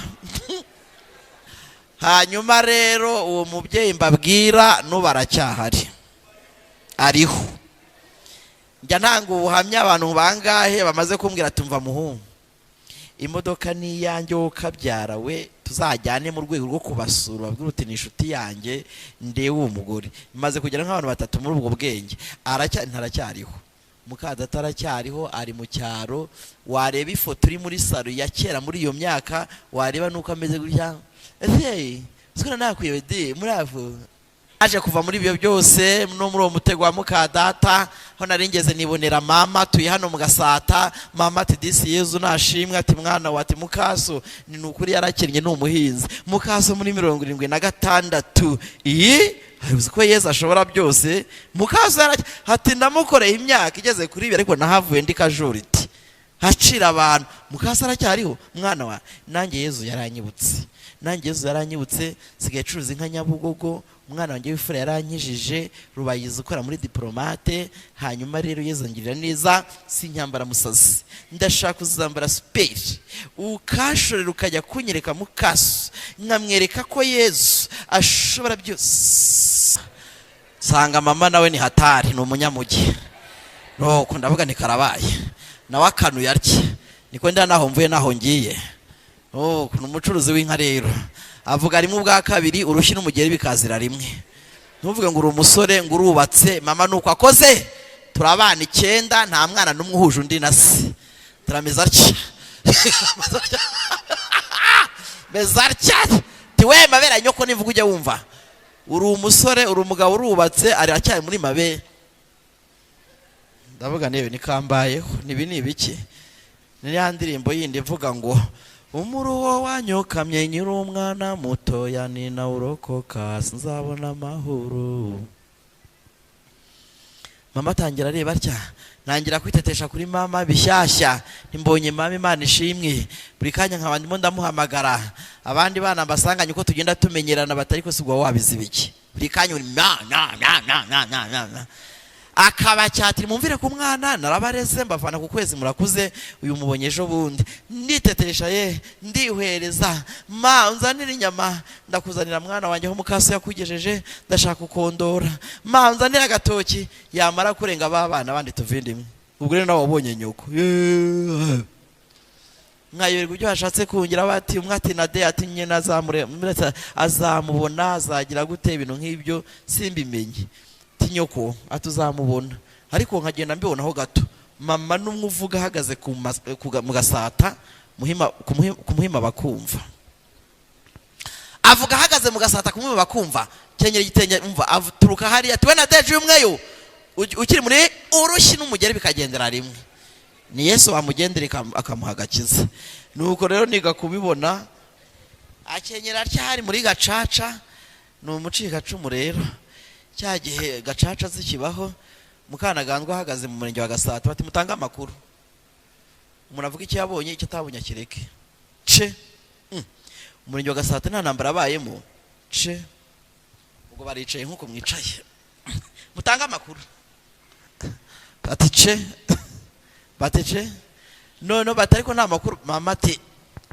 Hanyuma rero uwo mubyeyi mbabwira n'ubu aracyahari, ariho. Njya ntanga ubuhamya, abantu bangahe bamaze kumbwira ati: "Mva muhungu, imodoka ni iyanjye, wowe ukabyara we, tuzajyane mu rwego rwo kubasura, babwire uti ni inshuti yanjye, ndebe uwo mugore." Maze kugera nk'abantu batatu muri ubwo bwenge. Ntaracyariho, mukadata aracyariho, ari mu cyaro. Wareba ifoto iri muri salo ya kera muri iyo myaka, wareba nuko ameze gutya: "Ese siko nakwiye de muravu?" Aje kuva muri ibyo byose no muri uwo mutego wa mukadata, aho nari ngeze nibonera mama tuye hano mu Gasata. Mama ati: "Disi Yezu nashimwe." Ati: "Mwana wa," ati, "mukaso ni ukuri yarakennye, ni umuhinzi." Mukaso muri 76, iyi uzi ko Yezu ashobora byose. Mukaso ati: "Ndamukoreye imyaka igeze kuri ibi, ariko nahavuye ndi kajuriti hacira abantu." Mukaso aracyariho. "Mwana wa, nanjye Yezu yaranyibutse, nanjye Yezu yaranyibutse, nsigaye acuruza inka Nyabugogo. Umwana wanjye w'imfura yarankijije, Rubayizi ukora muri Diplomate. Hanyuma rero Yezu angirira neza, sinyambara musazi, ndashaka kuzambara superi, ukashorera ukajya kunyereka mukaso, nkamwereka ko Yezu ashobora byose." Nsanga mama nawe ni hatari, ni umunyamugi. Nuko ndavuga ni karabaye, nawe akanuye atya, niko ndira naho mvuye naho ngiye. Oh, ni umucuruzi w'inka rero. Avuga rimwe ubwa kabiri, urushyi n'umugeri bikazira rimwe. Ntuvuge ngo uri umusore, ngo urubatse. Mama nuko akoze, turabana 9, nta mwana n'umwe uhuje undi na se. Turameze atya, meze atya, tiwe mabera nyoko nivuga ujya wumva. Uri umusore, uri umugabo, urubatse, aracyari muri mabere. Ndavuga niba nikambayeho nibi ni ibiki? Ni ya ndirimbo yindi ivuga ngo umuruho wanyokamye nyiri umwana mutoya, ni nawe urokoka sinzabona amahoro. Mama atangira areba atya, ntangira kwitetesha kuri mama bishyashya, ntimbonye mama, Imana ishimwe. Buri kanya nkaba ndimo ndamuhamagara, abandi bana mbasanganye uko tugenda tumenyerana batari ko sigwa wabizi ibiki. Buri kanya uri na na na na na na na na, akabacyatira: "Mumvire ku mwana, narabareze mbavana ku kwezi, murakuze, uyu mubonye ejo bundi." Nditetesha ye, ndihwereza: "Ma, unzanire inyama." "Ndakuzanira mwana wanjye, aho mukaso yakugejeje ndashaka kukondora." "Ma, unzanire agatoki." Yamara kurenga ba bana bandi tuvindi imwe, ubwo rero nawe wabonye nyoko. Yeee. Nkayoberwa ibyo bashatse kungira, bati umwe ati nade, ati nyina azamure, azamubona, azagira gute, ibintu nk'ibyo simbimenye. Ati: "Nyoko," ati, "uzamubona." Ariko nkagenda mbibonaho gato. Mama n'umwe uvuga ahagaze mu Gasata, Muhima, ku Muhima bakumva. Avuga ahagaze mu Gasata ku Muhima bakumva. Kenyera igitenge, umva, aturuka hariya ati: "We na deje umweyo ukiri muri urushyi n'umugeri bikagendera rimwe." Ni Yesu wamugendera akamuha agakiza. Nuko rero niga kubibona, akenyera atya hari muri gacaca, ni umucikacumu rero. Cya gihe gacaca zikibaho, Mukanaganzwa ahagaze mu murenge wa Gasata, bati: "Mutange amakuru, umuntu avuga icyo yabonye, icyo atabonye akireke." Ce. Umurenge wa Gasata nta ntambara abayemo. Ce. Ubwo baricaye nk'uko mwicaye: "Mutange amakuru." Bati: "Ce." Bati: "Ce." None bati: "Ariko nta makuru." Mama ati: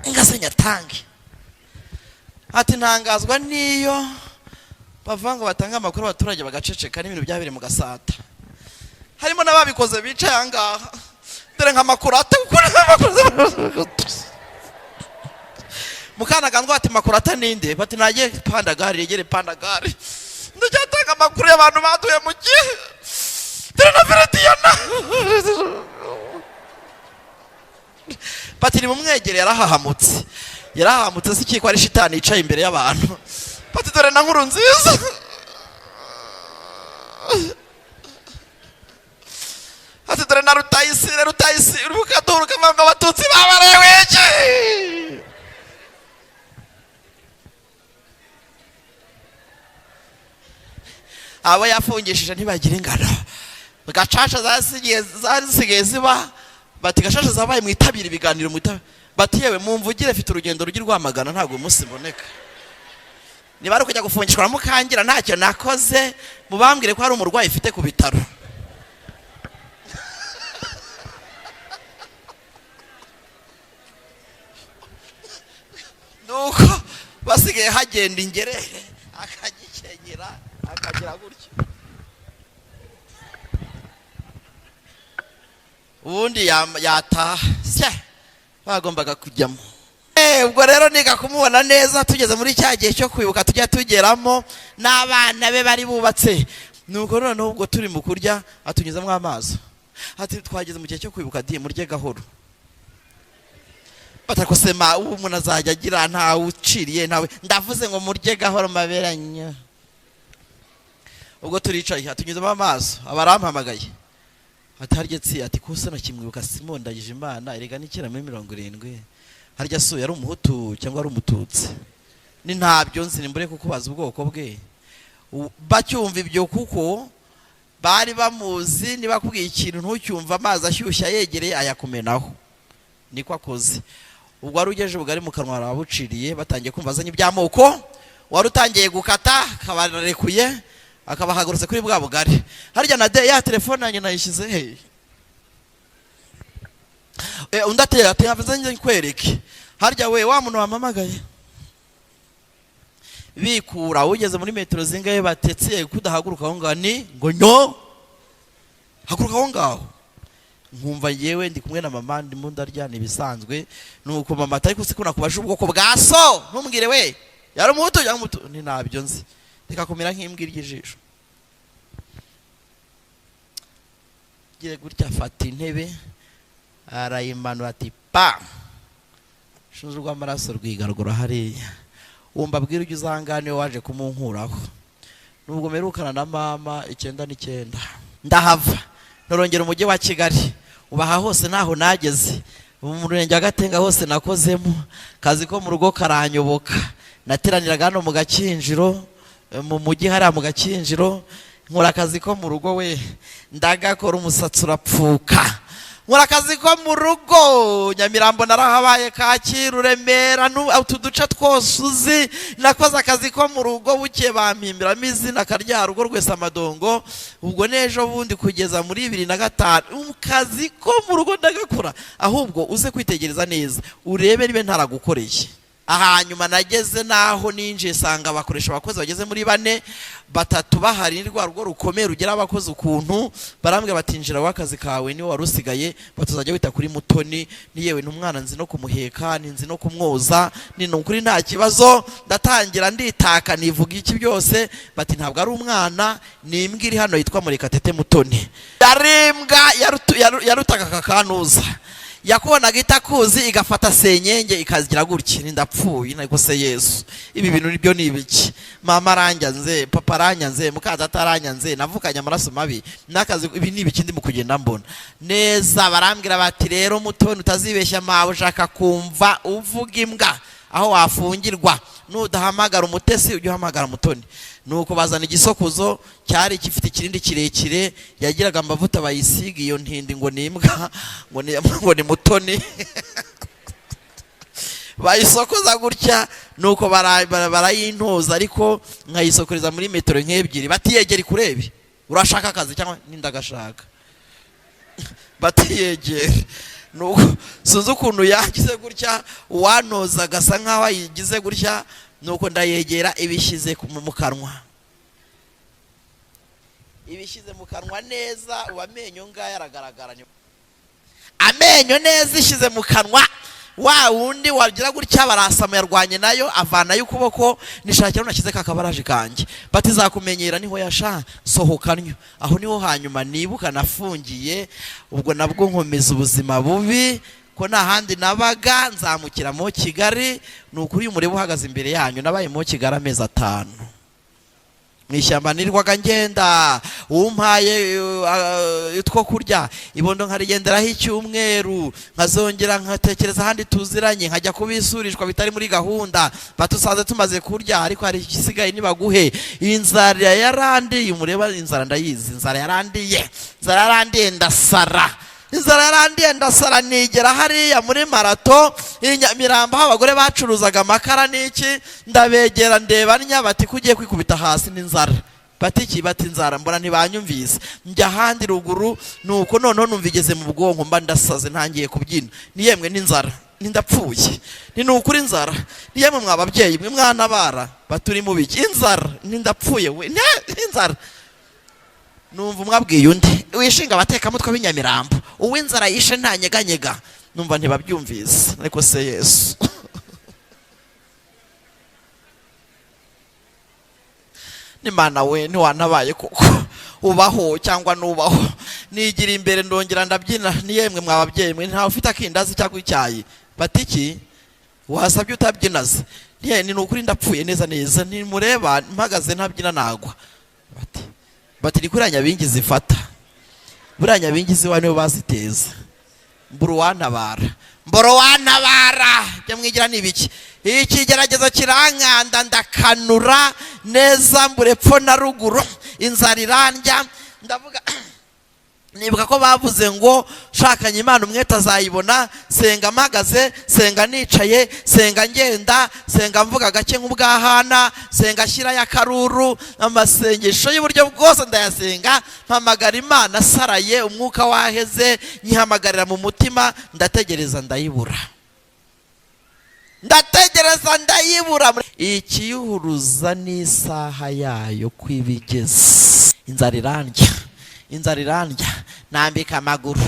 "Ngase nyatange." Ati: "Ntangazwa n'iyo bavuga ngo batange amakuru, abaturage bagaceceka, n'ibintu byabereye mu Gasata harimo n'ababikoze bicaye aha ngaha. Dore nk'amakuru atakura amakuru." Mukanaganzwa ati: "Makuru ata ninde?" Bati: "Nagiye pandagare, yegere pandagare, ndacyatanga amakuru y'abantu baduye mu gihe. Dore na Verediyana." Bati: "Nimumwegere, yarahahamutse, yarahahamutse, si ko ari shitani yicaye imbere y'abantu." Bati: "Dore na nkuru nziza." Ati: "Dore na Rutayisire, Rutayisire ukaduruka ngo abatutsi babarewe iki?" Abo yafungishije ntibagira ingano. Gacaca zari zisigaye ziba, bati: "Gacaca zabaye, mwitabire ibiganiro, mwitabire." Bati: "Yewe mumvugire, mfite urugendo rujya Rwamagana, ntabwo uyu munsi mboneka." Niba ari ukujya gufungishwa na Mukangira ntacyo nakoze, mubambwire ko hari umurwayi ufite ku bitaro. Nuko basigaye hagenda ingerere akagikenyera akagira gutya, ubundi yataha sya bagombaga kujyamo. Ubwo rero niga kumubona neza tugeze muri cya gihe cyo kwibuka tujya tugeramo n'abana be bari bubatse. Nuko noneho ubwo turi mu kurya atunyuzamo amaso, ati twageze mu gihe cyo kwibuka di murye gahoro. Batakosema ubu umuntu azajya agira ntawe uciriye ntawe, ndavuze ngo murye gahoro maberanya. Ubwo turicaye atunyuzamo amaso, abarampamagaye ati harya tsi, ati kose nakimwibuka Simon Ndagijimana erega ni kera muri 70, harya so yari umuhutu cyangwa ari umututsi? Ni ntabyo nzi, nimbure kukubaza ubwoko bwe. Bacyumva ibyo kuko bari bamuzi, niba akubwiye ikintu ntucyumva amazi ashyushya yegereye ayakumenaho, niko akoze. Ubwo wari ugejeje ubugari mu kanwa arabuciriye, batangiye kumva azanye iby'amoko, wari utangiye gukata akabarekuye akabahagurutse kuri bwa bugari. Harya na de ya telefone yanjye nayishyize he? Undi atera ati havuze njye nkwereke. Harya we wa muntu wampamagaye bikura ugeze muri metero zingahe batetse kudahaguruka aho ngaho, ni ngo nyo haguruka aho ngaho. Nkumva yewe ndi kumwe na mama ndimo ndarya ibisanzwe. Nuko mama atari kusi nakubaje ubwoko bwa so ntumbwire we yari umuhutu cyangwa umutu, ni ntabyo nzi, reka kumera nk'imbwa iry'ijisho. Gire gutya afata intebe arayimanura ati pa shunzu rw'amaraso rwigaragura hariya. Wumva abwira ujya uzangane waje kumunkuraho. Nubwo merukana na mama 99 ndahava ntorongera umujyi wa Kigali, ubaha hose naho nageze, mu murenge wa Gatenga hose nakozemo kazi ko mu rugo karanyoboka. Nateraniraga hano mu Gakinjiro, mu mujyi hariya mu Gakinjiro, nkora akazi ko mu rugo we ndagakora umusatsi urapfuka. Nkora akazi ko mu rugo Nyamirambo narahabaye, Kacyiru, Remera, utu duce twose uzi nakoze akazi ko mu rugo. Buke bampimbiramo izina karya rugo rwese amadongo. Ubwo n'ejo bundi kugeza muri 2005 kazi ko mu rugo ndagakora. Ahubwo uze kwitegereza neza urebe niba ntaragukoreye. Ahanyuma nageze naho ninjiye sanga bakoresha abakozi bageze muri 4, 3 bahari, ni rwa rugo rukomeye rugera abakozi ukuntu. Barambwira bati injira w'akazi kawe niwe wari usigaye, batuzajya wita kuri Mutoni, ni yewe n'umwana nzi no kumuheka, ni nzi no kumwoza, ni nukuri nta kibazo. Ndatangira nditaka nivuga iki byose, bati ntabwo ari umwana, ni imbwa iri hano yitwa Murekatete Mutoni. Yari imbwa yarutaga kakanuza, yakubonaga itakuzi igafata senyenge ikagira gutya, ndapfuye niko se Yesu, ibi bintu nibyo ni ibiki? Mama aranyanze, papa aranyanze, mukadata aranyanze, navukanye amaraso mabi n'akazi, ibi ni ibiki ndimo kugenda mbona neza. Barambwira bati rero Mutoni utazibeshya mawe ushaka kumva uvuga imbwa aho wafungirwa, nudahamagara umutesi ujye uhamagara Mutoni. Nuko bazana igisokozo cyari gifite ikirindi kirekire, yagiraga amavuta bayisiga iyo ntindi ngo ni imbwa, ngo ni Mutoni. Bayisokoza gutya, nuko barayintoza, ariko nkayisokoreza muri metero nk'ebyiri. Batiyegera ikurebe urashaka akazi cyangwa nindagashaka, batiyegera. Nuko sinzi ukuntu yagize gutya, uwanoza agasa nkaho ayigize gutya. Nuko ndayegera ibishyize mu kanwa, ibishyize mu kanwa neza, ubu amenyo ngaya aragaragara, amenyo neza ishyize mu kanwa. Wa wundi wagira gutya barasama yarwanye nayo avanayo ukuboko, nishakira nashyize ka kabaraje kanjye, bati zakumenyera niho yasha sohokanyo. Aho niho hanyuma nibuka nafungiye. Ubwo nabwo nkomeza ubuzima bubi ko nta handi nabaga, nzamukira mu Kigali. Ni ukuri umurebe uhagaze imbere yanyu, nabaye mu Kigali amezi 5 mu ishyamba nirwaga ngenda, umpaye utwo kurya ibondo nkarigenderaho icyumweru, nkazongera nkatekereza ahandi tuziranye, nkajya kubisurishwa bitari muri gahunda, batusanze tumaze kurya ariko hari igisigaye nibaguhe. Inzara yarandiye, umureba inzara ndayizi, inzara yarandiye, inzara yarandiye ndasara. Inzara yarandiye, ndasara, nigera hariya muri marato i Nyamirambo aho abagore bacuruzaga amakara n'iki. Ndabegera, ndeba nya, bati ko ugiye kwikubita hasi n'inzara? Bati iki? Bati inzara. Mbona ntibanyumvise, njya ahandi ruguru. Nuko noneho numva igeze mu bwonko, mba ndasaze, ntangiye kubyina. Ni yemwe n'inzara, ndapfuye, ni nukuri inzara. Ni yemwe mwa babyeyi mwe mwana bara baturi mu biki, inzara, ndapfuye we, inzara. Numva umwe abwiye undi: wishinga abatekamutwe b'inyamirambo, uw'inzara yishe ntanyeganyega. Numva ntibabyumvise, ariko se Yesu n'Imana we ntiwantabaye koko, ubaho cyangwa nubaho. Nigira imbere, ndongera ndabyina. Ni yemwe mwa babyeyi mwe, ntawe ufite akindazi cyangwa icyayi? Bati iki wasabye utabyinaze? Ni ukuri ndapfuye neza neza, nimureba mpagaze ntabyina nagwa. Bati ni kuriya nyabingi zifata, buriya nyabingi ziwa nibo baziteza. Mbura uwantabara, mbura uwantabara. Ibyo mwigira ni ibiki? Ikigeragezo kirankanda, ndakanura neza, mbura epfo na ruguru, inzara irandya. Ndavuga, nibuka ko bavuze ngo shakanye Imana umwete azayibona. Senga mpagaze, senga nicaye, senga ngenda, senga mvuga gake nk'ubwahana, senga ashyirayo akaruru. Amasengesho y'uburyo bwose ndayasenga, mpamagara Imana asaraye, umwuka waheze, nyihamagarira mu mutima. Ndategereza ndayibura, ndategereza ndayibura. Ikiyuhuruza n'isaha yayo kwibigeze. Inzara irandya, inzara irandya, nambika amaguru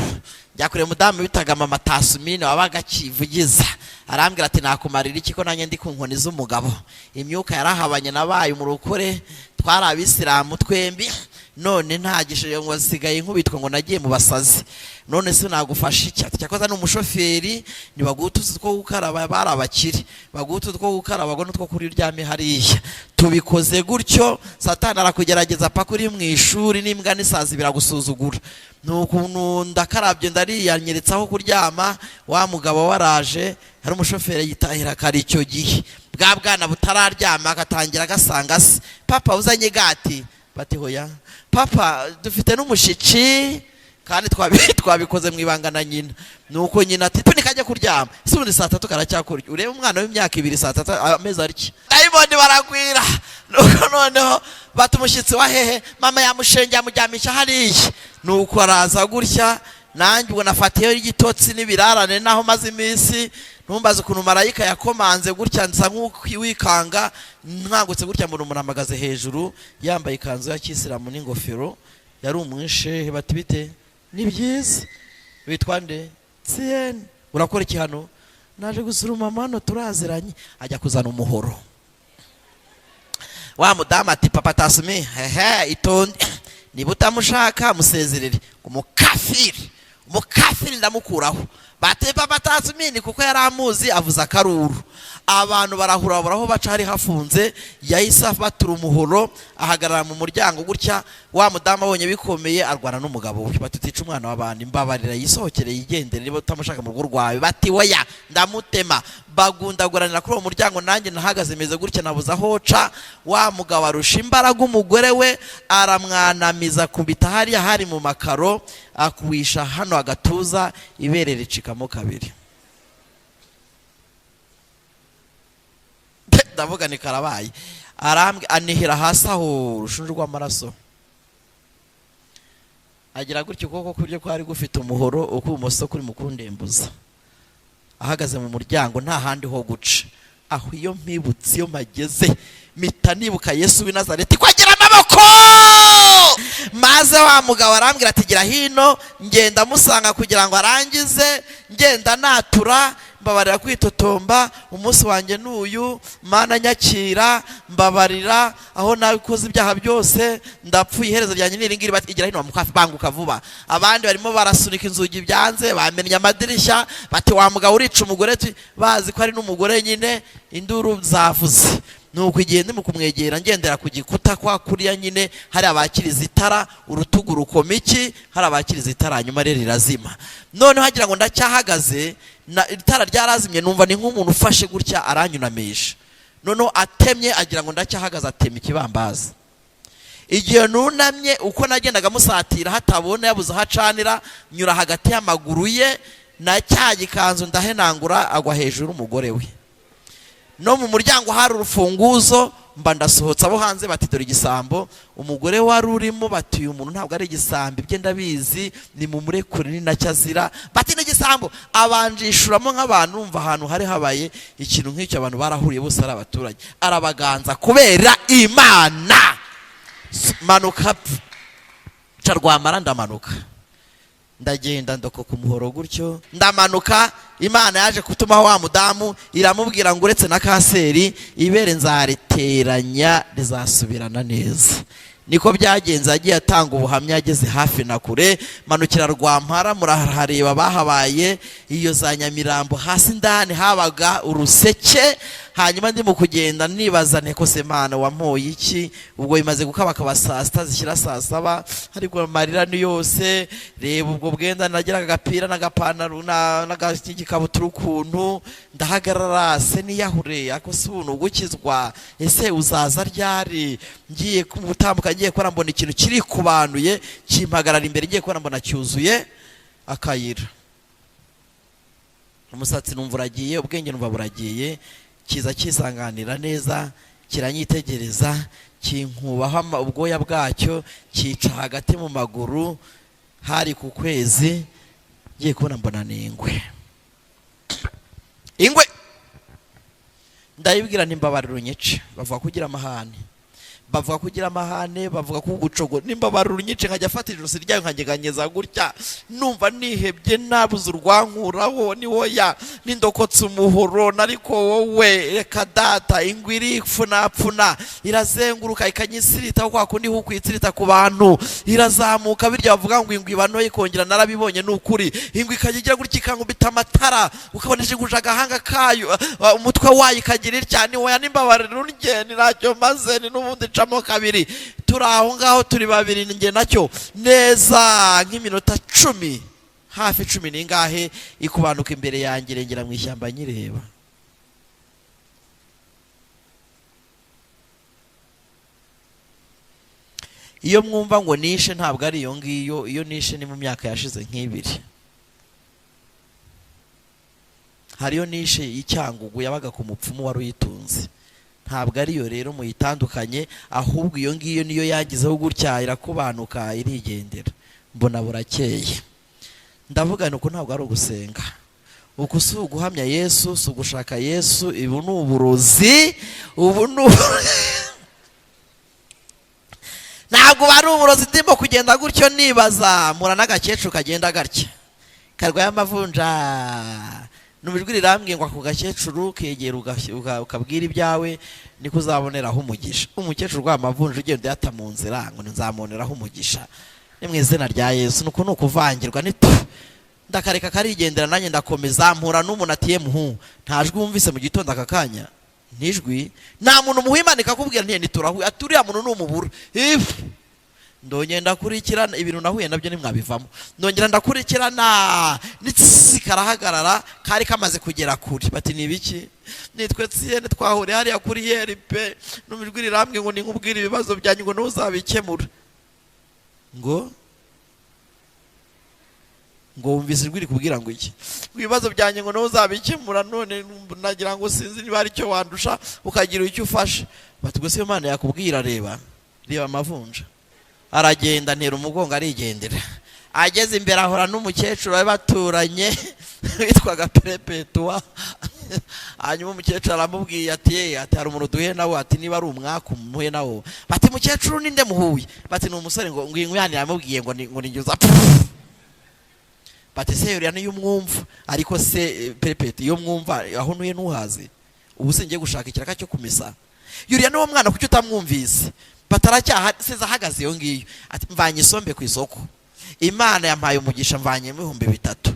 njya kureba umudamu bitaga mama Tasumine wabaga akivugiza. Arambwira ati nakumarira iki ko nanjye ndi ku nkoni z'umugabo? Imyuka yarahabanye, nabaye umurokore, twari abisilamu twembi, none ntagishije ngo nsigaye nkubitwa ngo nagiye mu basazi. None se nagufasha iki? Ati cyakoze ni umushoferi, ntibaguha utuzi two gukaraba, bari abakire, baguha utu two gukaraba ngo n'utwo kuri uryame hariya. Tubikoze gutyo, Satani arakugerageza paka uri mu ishuri, n'imbwa n'isazi biragusuzugura. Nuko ndakarabye, ndariyanyeretse aho kuryama. Wa mugabo waraje, hari umushoferi yitahira kare icyo gihe, bwa bwana butararyama, agatangira agasanga se: papa uzanye gati? Bati hoya papa, dufite n'umushici kandi twabikoze mu ibanga na nyina. Nuko nyina ati tunikajya kuryama. Ese ubundi saa tatu karacyakurya? Urebe umwana w'imyaka 2 saa tatu amezi arya. Dayimoni baragwira. Nuko noneho bata umushyitsi wa hehe? Mama yamushengeye, amuryamisha hariya. Nuko araza gutya, nanjye ubwo nafatiyeho igitotsi n'ibirarane naho maze iminsi. Ntumbaze ukuntu marayika yakomanze gutya, nsa nk'uwikanga, nkangutse gutya mbona umuntu ahagaze hejuru yambaye ikanzu ya kisilamu n'ingofero, yari umwishehe. Bati bite? Ni byiza. Witwa nde? Tsiyeni. Urakora iki hano? Naje gusura mama hano, turaziranye. Ajya kuzana umuhoro. Wa mudamu ati papa Tasumi, hehe, itonde, niba utamushaka musezerere. Umukafiri, umukafiri ndamukuraho. Bati papa Tasumi, kuko yari amuzi, avuza akaruru, abantu barahura, babura aho baca, hari hafunze. Yahise abatura umuhoro, ahagarara mu muryango gutya. Wa mudamu abonye bikomeye, arwana n'umugabo we. Bati utica umwana w'abandi, mbabarira yisohokere yigendere niba utamushaka mu rugo rwawe. Bati oya, ndamutema. Bagundaguranira kuri uwo muryango, nanjye nahagaze meze gutya, nabuze aho nca. Wa mugabo arusha imbaraga umugore we, aramwanamiza, kubita hariya hari mu makaro, akuwisha hano agatuza, ibere ricikamo kabiri. Ndavuga ni karabaye. Arambwe anihira hasi aho urushunju rw'amaraso, agira gutya ukuboko kw'iburyo kwari gufite umuhoro, ukw'ibumoso kuri mu kundembuza, ahagaze mu muryango, nta handi ho guca. Aho iyo mpibutse, iyo mpageze, mpita nibuka Yesu w'i Nazareti ko agira amaboko. Maze wa mugabo arambwira ati gira hino. Ngenda musanga kugira ngo arangize, ngenda natura: mbabarira kwitotomba, umunsi wanjye n'uyu, Mana nyakira, mbabarira aho nabikoze ibyaha byose, ndapfuye, iherezo ryanjye ni iringiri. Bati igira hino banguka vuba. Abandi barimo barasunika inzugi byanze, bamennye amadirishya. Bati wa mugabo urica umugore, bazi ko ari n'umugore nyine, induru zavuze. Nuko igihe ndimo kumwegera, ngendera ku gikuta kwa kuriya nyine, hari abakiriza itara, urutugu rukoma iki, hari abakiriza itara, hanyuma rero rirazima. Noneho hagira ngo ndacyahagaze, itara ryarazimye, numva ni nk'umuntu ufashe gutya aranyunamisha. Noneho atemye, agira ngo ndacyahagaze, atema ikibambazi. Igihe nunamye uko nagendaga musatira hatabona, yabuze aho acanira, nyura hagati y'amaguru ye na cya gikanzu, ndahenangura, agwa hejuru umugore we. No mu muryango hari urufunguzo, mba ndasohotse. Abo hanze bati: "Dore igisambo." Umugore wari urimo bati: "Uyu muntu ntabwo ari igisambo, ibye ndabizi, ni mu murekure, ni nacyo azira." Bati: "N'igisambo." Abanjishuramo nk'abantu. Umva, ahantu hari habaye ikintu nk'icyo, abantu barahuriye bose ari abaturage, arabaganza kubera Imana. Manuka ca Rwamara, ndamanuka, ndagenda, ndokoka umuhoro gutyo, ndamanuka. Imana yaje kutumaho wa mudamu, iramubwira ngo uretse na kanseri, ibere nzariteranya rizasubirana neza. Niko byagenze, yagiye atanga ubuhamya ageze hafi na kure. Manukira Rwampara, murahareba bahabaye iyo za Nyamirambo, hasi ndani habaga uruseke. Hanyuma ndimo kugenda nibaza nteko se Mana wampoye iki? Ubwo bimaze gukabakaba saa 6 zishyira saa 7, ariko amarira ni yose. Reba ubwo bwenda nagiraga, agapira n'agapantaro n'agikabutura, ukuntu ndahagarara se niyahure, ako si ubu gukizwa? Ese uzaza ryari? Ngiye gutambuka, ngiye kubona mbona ikintu kiri kubanuye kimpagarara imbere. Ngiye kubona mbona cyuzuye akayira. Umusatsi numva uragiye, ubwenge numva buragiye. Kiza kisanganira neza, kiranyitegereza, kinkubaho ubwoya bwacyo, cyica hagati mu maguru. Hari ku kwezi. Ngiye kubona mbona ni ingwe. Ingwe ndayibwira nti: "Mbabarira unyice, bavuga ko ugira amahane, bavuga ko ugira amahane, bavuga ko ugucogo, nimbabarira unyice." Nkajya afata ijosi ryayo nkanyeganyeza gutya, numva nihebye, nabuze urwankuraho, ni woya nindokotse umuhoro. Ariko wowe reka data. Ingwe iripfunapfuna, irazenguruka, ikanyisirita kwa kundi hukwitsirita ku bantu, irazamuka. Birya bavuga ngo ingwe iba ntoya ikongera, narabibonye, ni ukuri. Ingwe ikajya igira gutya, ikankubita amatara, ukabona ishinguje agahanga kayo, umutwe wayo ikagira itya. Ni woya, nimbabarira undye, ni ntacyo maze, ni n'ubundi ncamo kabiri. Turi aho ngaho, turi babiri njye nacyo, neza nk'iminota 10, hafi cumi n'ingahe, ikubanuka imbere yanjye, irengera mu ishyamba nyireba. Iyo mwumva ngo nishe, ntabwo ari iyo ngiyo. Iyo nishe ni mu myaka yashize nk'ibiri. Hariyo nishe y'Icyangugu, yabaga ku mupfumu wari uyitunze. Ntabwo ariyo rero, muyitandukanye. Ahubwo iyo ngiyo niyo yagizeho gutya, irakubanuka, irigendera. Mbona burakeye, ndavuga ni uku: ntabwo ari ugusenga uku, si uguhamya Yesu, si ugushaka Yesu, ibu ni uburozi, ubu ni ntabwo ari uburozi. Ndimo kugenda gutyo nibaza, mpura n'agakecuru kagenda gatya, karwaye amavunja. Numva ijwi rirambwiye ngo ako gakecuru kegera ukabwira ibyawe, niko uzaboneraho umugisha. Umukecuru urwaye amavunja ugenda uyata mu nzira, ngo nzamuboneraho umugisha? Ni mu izina rya Yesu, nuko ni ukuvangirwa nitu. Ndakareka karigendera, nanjye ndakomeza. Mpura n'umuntu atiye muhu: "Nta jwi wumvise mu gitondo aka kanya?" Ntijwi, nta muntu muha. Imana ikakubwira ntiye ntiturahuye, ati uriya muntu numubura ifu. Ndongera ndakurikirana ibintu nahuye nabyo, ntimwabivamo. Ndongera ndakurikirana n'itsi, karahagarara, kari kamaze kugera kure. Bati: "Ni ibiki?" "Nitwe tsiyene, twahuriye hariya kuri yeri pe. Numva ijwi rirambwiye ngo ninkubwire ibibazo byanyu, ngo ntuzabikemura." Ngo wumvise ijwi rikubwira ngo iki? Ngo ibibazo byanjye ngo ntuzabikemura. None nagira ngo sinzi niba hari icyo wandusha, ukagira icyo ufasha. Bati: "Gusa iyo Mana yakubwira, reba reba amavunja." Aragenda, ntera umugongo, arigendera. Ageze imbere ahora n'umukecuru bari baturanye witwaga Perepetuwa. Hanyuma umukecuru aramubwiye ati: "Ye," ati, "hari umuntu duhuye nawe," ati, "niba ari umwaku muhuye nawo." Bati: "Mukecuru, ninde muhuye?" Bati: "Ni umusore," ngo inkwani yamubwiye ngo ni njyuza. Bati: "Se yuriya niyo umwumva?" Ariko se Perepeti, iyo mwumva aho ntuye ntuhazi? Ubu singiye gushaka ikiraka cyo kumesa? Yuriya niwo mwana, kuki utamwumvise? Bataracyaha size ahagaze iyo ngiyo. Ati: "Mvanye isombe ku isoko, Imana yampaye umugisha, mvanyemo 3000,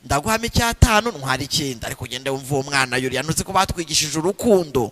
ndaguhamo icyatanu, ntwara ikindi, ariko ugende wumva uwo mwana yuriya. Ntuzi ko batwigishije urukundo?"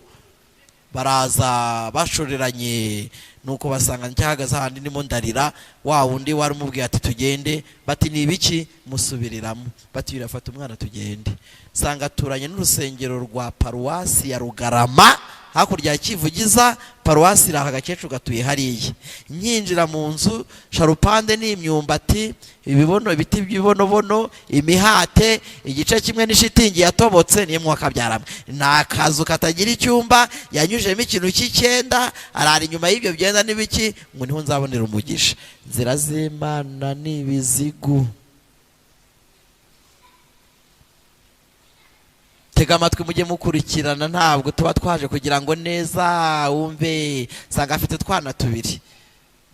Baraza bashoreranye. Nuko basanga ncyahagaze ahandi ndimo ndarira, wa wundi wari umubwiye ati tugende, bati ni ibiki, musubiriramo, bati birafata umwana tugende. Sanga aturanye n'urusengero rwa paruwasi ya Rugarama hakurya ya Kivugiza, paruwasi iraha, agakecuru gatuye hariya. Nkinjira mu nzu, sharupande n'imyumbati, ibibono, ibiti by'ibibonobono, imihate, igice kimwe n'ishitingi yatobotse, niyo mwaka byaramwe. Ni akazu katagira icyumba, yanyujemo ikintu cy'icyenda, arara inyuma y'ibyo byenda n'ibiki, ngo niho nzabonera umugisha. Inzira z'Imana ni ibizigu. Tega amatwi mujye mukurikirana, ntabwo tuba twaje kugira ngo neza wumve. Sanga afite utwana tubiri,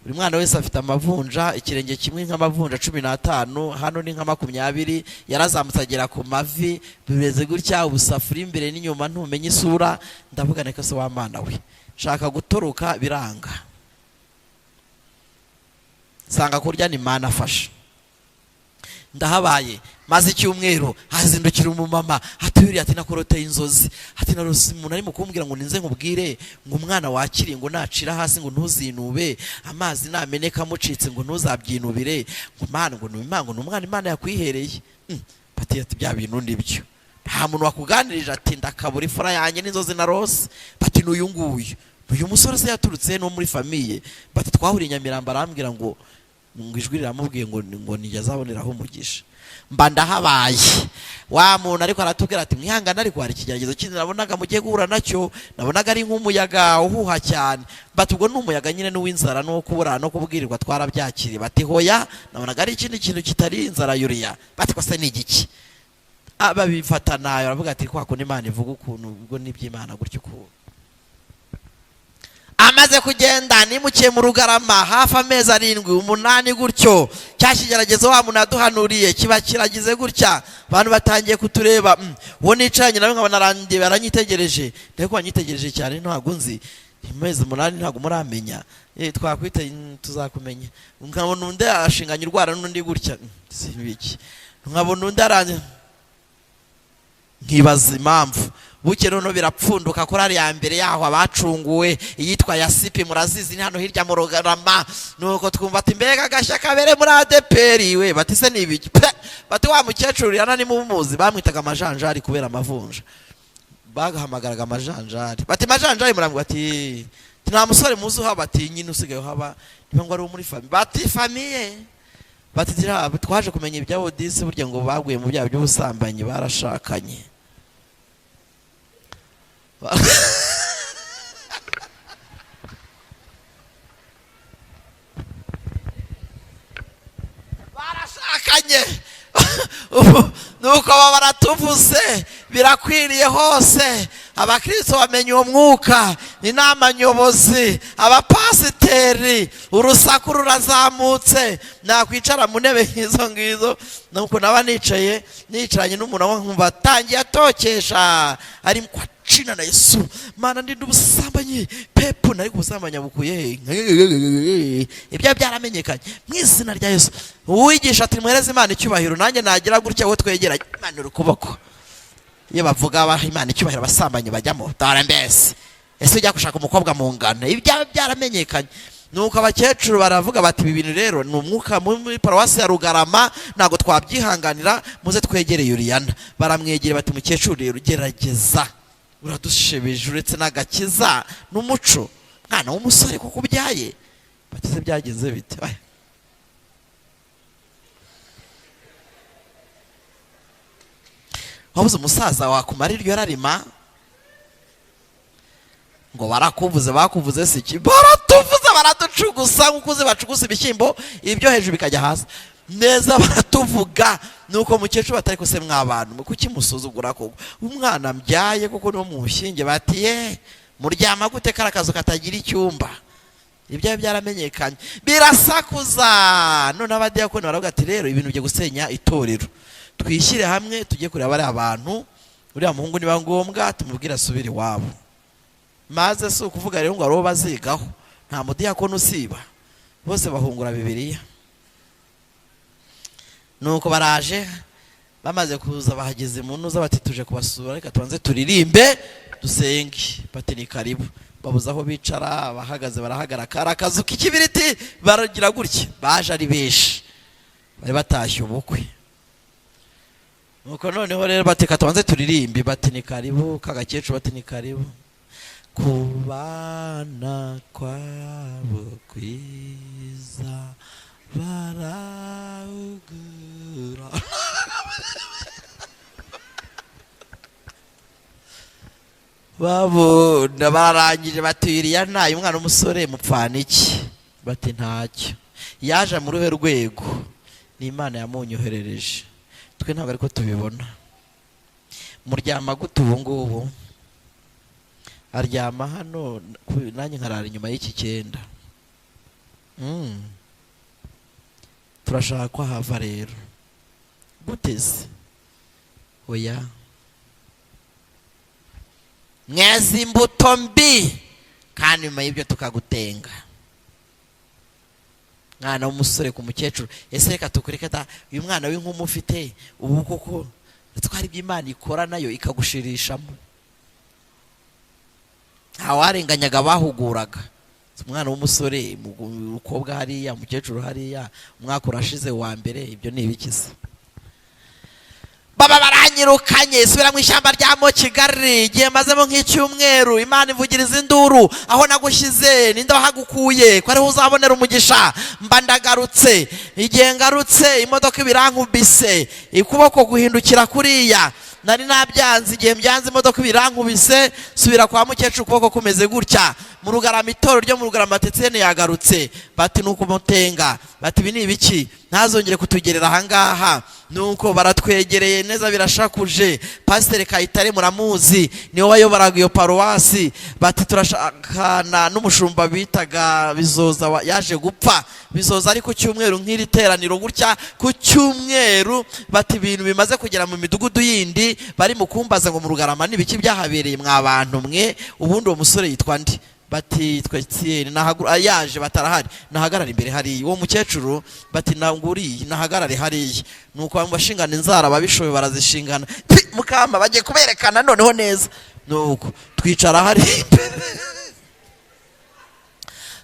buri mwana wese afite amavunja, ikirenge kimwe nk'amavunja 15, hano ni nka 20, yarazamutse agera ku mavi, bimeze gutya, ubusafuri imbere n'inyuma ntumenye isura. Ndavuga neka se wa mwana we, nshaka gutoroka biranga. Sanga kurya ni Imana afasha. Ndahabaye maze icyumweru, hazindukira umumama atuyuriye ati nakoroteye inzozi, ati narose umuntu arimo kumbwira ngo ninze nkubwire ngo umwana wakiriye ngo nacira hasi ngo ntuzinube, amazi nameneka amucitse ngo ntuzabyinubire, ngo Imana ngo ni Imana, ngo ni umwana Imana yakwihereye. Bati ati bya bintu nibyo, nta muntu wakuganirije ati ndakabura ifura yanjye n'inzozi narose. Bati n'uyu nguyu, uyu musore se yaturutse no muri famiye. Bati twahuriye Nyamirambo arambwira ngo ijwi riramubwiye ngo nijya azaboneraho umugisha. Mba ndahabaye wa muntu ariko aratubwira ati mwihangane, ariko hari ikigeragezo kindi nabonaga mugiye guhura nacyo, nabonaga ari nk'umuyaga uhuha cyane. Bati ubwo ni umuyaga nyine n'uw'inzara no kubura no kubwirirwa twarabyakiriye. Bati hoya, nabonaga ari ikindi kintu kitari inzara yuriya. Bati ko se ni igiki? Ababifata nayo aravuga ati kwa kundi Imana ivuga ukuntu ubwo n'iby'Imana gutyo ukuntu. Amaze kugenda nimukiye mu Rugarama hafi amezi 7 8 gutyo, cya kigeragezo wa muntu yaduhanuriye kiba kiragize gutya, abantu batangiye kutureba. Uwo nicaranye nawe nkabona arandeba aranyitegereje, ndeko anyitegereje cyane ntabwo nzi, amezi 8 ntabwo muramenya, twakwita tuzakumenya. Nkabona undi ashinganye urwara n'undi gutya, sibiki. Nkabona undi aranye, nkibaza impamvu. Buke noneho birapfunduka korari ya mbere yaho abacunguwe iyitwa Yasipi murazizi ni hano hirya mu Rugarama. Nuko twumva ati mbega agashya kabere muri ADPR we, bati se ni ibiki? Bati wa mukecuru yana ni mumuzi, bamwitaga amajanjari kubera amavunja, bagahamagaraga amajanjari. Bati majanjari murambwa, bati nta musore muzi uhaba, bati nyine usigaye uhaba niba ngo ari muri famille. Bati famille, bati twaje kumenya ibyabo disi burya ngo baguye mu byaha by'ubusambanyi barashakanye. Barashakanye. Nuko baratuvuze birakwiriye hose, abakristo bamenye uwo mwuka, inama nyobozi, abapasiteri, urusaku rurazamutse. Nakwicara mu ntebe nk'izo ngizo, nuko naba nicaye nicaranye n'umuntu aho nkumva atangiye atokesha ari kwa jina na Yesu, Mana ndinde ubusambanyi, pepo nari kubusambanya bukuye he, ibyo byaramenyekanye mu izina rya Yesu. Uwigisha ati muhereze Imana icyubahiro, nanjye nagira gutya wo twegeranye Imana urukuboko. Iyo bavuga abaha Imana icyubahiro abasambanyi bajyamo dore mbese ese ujya gushaka umukobwa mu ngano, ibyo byaramenyekanye. Nuko abakecuru baravuga bati ibi bintu rero ni umwuka muri paruwasi ya Rugarama, ntabwo twabyihanganira, muze twegereye Yuriyana. Baramwegera bati mukecuru rero gerageza uradushebeje uretse n'agakiza n'umuco, mwana w'umusore kuko ubyaye. Bati se byagenze bite? Wabuze umusaza wakumara iryo yararima ngo barakuvuze, bakuvuze si iki? Baratuvuze baraducugusa nk'uko uzi bacugusa ibishyimbo ibyo hejuru bikajya hasi neza, baratuvuga. Nuko mukecuru batari ko se mwabantu kuki musuzugura koko umwana mbyaye kuko niwo mushinge? Bati ye muryama gute karakazu katagira icyumba? Ibyo byaramenyekanye birasakuza. None abadiyakoni baravuga ati rero ibintu byo gusenya itorero, twishyire hamwe tujye kureba bari abantu, uriya muhungu niba ngombwa tumubwire asubire iwabo. Maze si ukuvuga rero ngo ari uwo bazigaho, nta mudiyakoni usiba, bose bahungura Bibiliya. Nuko baraje, bamaze kuza bahageze mu ntuza, bati tuje kubasura, reka tubanze turirimbe dusenge. Bati ni karibu. Babuze aho bicara, abahagaze barahagara. Kari akazu k'ikibiriti, baragira gutya, baje ari benshi, bari batashye ubukwe. Nuko noneho rero bateka tubanze turirimbe, bati ni karibu kagakecuru, bati ni karibu. Kubana kwabo kwiza barahugura. Babona barangije batwiriya nayo umwana w'umusore mupfana iki? Bati ntacyo. Yaje muri ruhe rwego? Ni Imana yamunyoherereje. Twe ntabwo ariko tubibona. Muryama gute ubu ngubu? Aryama hano nanjye nkarara inyuma y'iki cyenda. Turashaka ko hava rero. Guteze? Oya. Mweze imbuto mbi kandi nyuma y'ibyo tukagutenga. Mwana w'umusore ku mukecuru, ese reka tukureke ta uyu mwana w'inkumi ufite ubu koko twari iby'Imana ikora nayo ikagushirishamo. Ntawarenganyaga bahuguraga. Umwana w'umusore, umukobwa hariya, umukecuru hariya, umwaka urashize wa mbere, ibyo ni ibikiza. Baba baranyirukanye, subira mu ishyamba rya mo Kigali, igihe mazemo nk'icyumweru, Imana ivugiriza induru, aho nagushyize ninde wahagukuye ko ariho uzabonera umugisha. Mba ndagarutse, igihe ngarutse imodoka ibirankubise, ukuboko guhindukira kuriya, nari nabyanze, igihe mbyanze imodoka ibirankubise, subira kwa mukecuru ukuboko kumeze gutya. Mu Rugarama, itorero ryo mu Rugarama Etienne yagarutse, bati nuko mutenga, bati ibi ni ibiki, ntazongere kutugerera aha ngaha. Nuko baratwegereye neza birashakuje. Pasiteri Kayitare muramuzi, niwe wayoboraga iyo paruwasi. Bati turashakana n'umushumba bitaga Bizoza yaje gupfa. Bizoza ari ku cyumweru nk'iri teraniro gutya ku cyumweru, bati ibintu bimaze kugera mu midugudu yindi, bari mu kumbaza ngo mu Rugarama n'ibiki byahabereye mwa bantu mwe, ubundi uwo musore yitwa ndi? Bati twe Etienne yaje batarahari, nahagarara imbere hariya. Uwo mukecuru bati nanguriye nahagarare hariya. Nuko bashingana inzara babishoye barazishingana, mukama bagiye kuberekana noneho neza. Nuko twicara hariya imbere,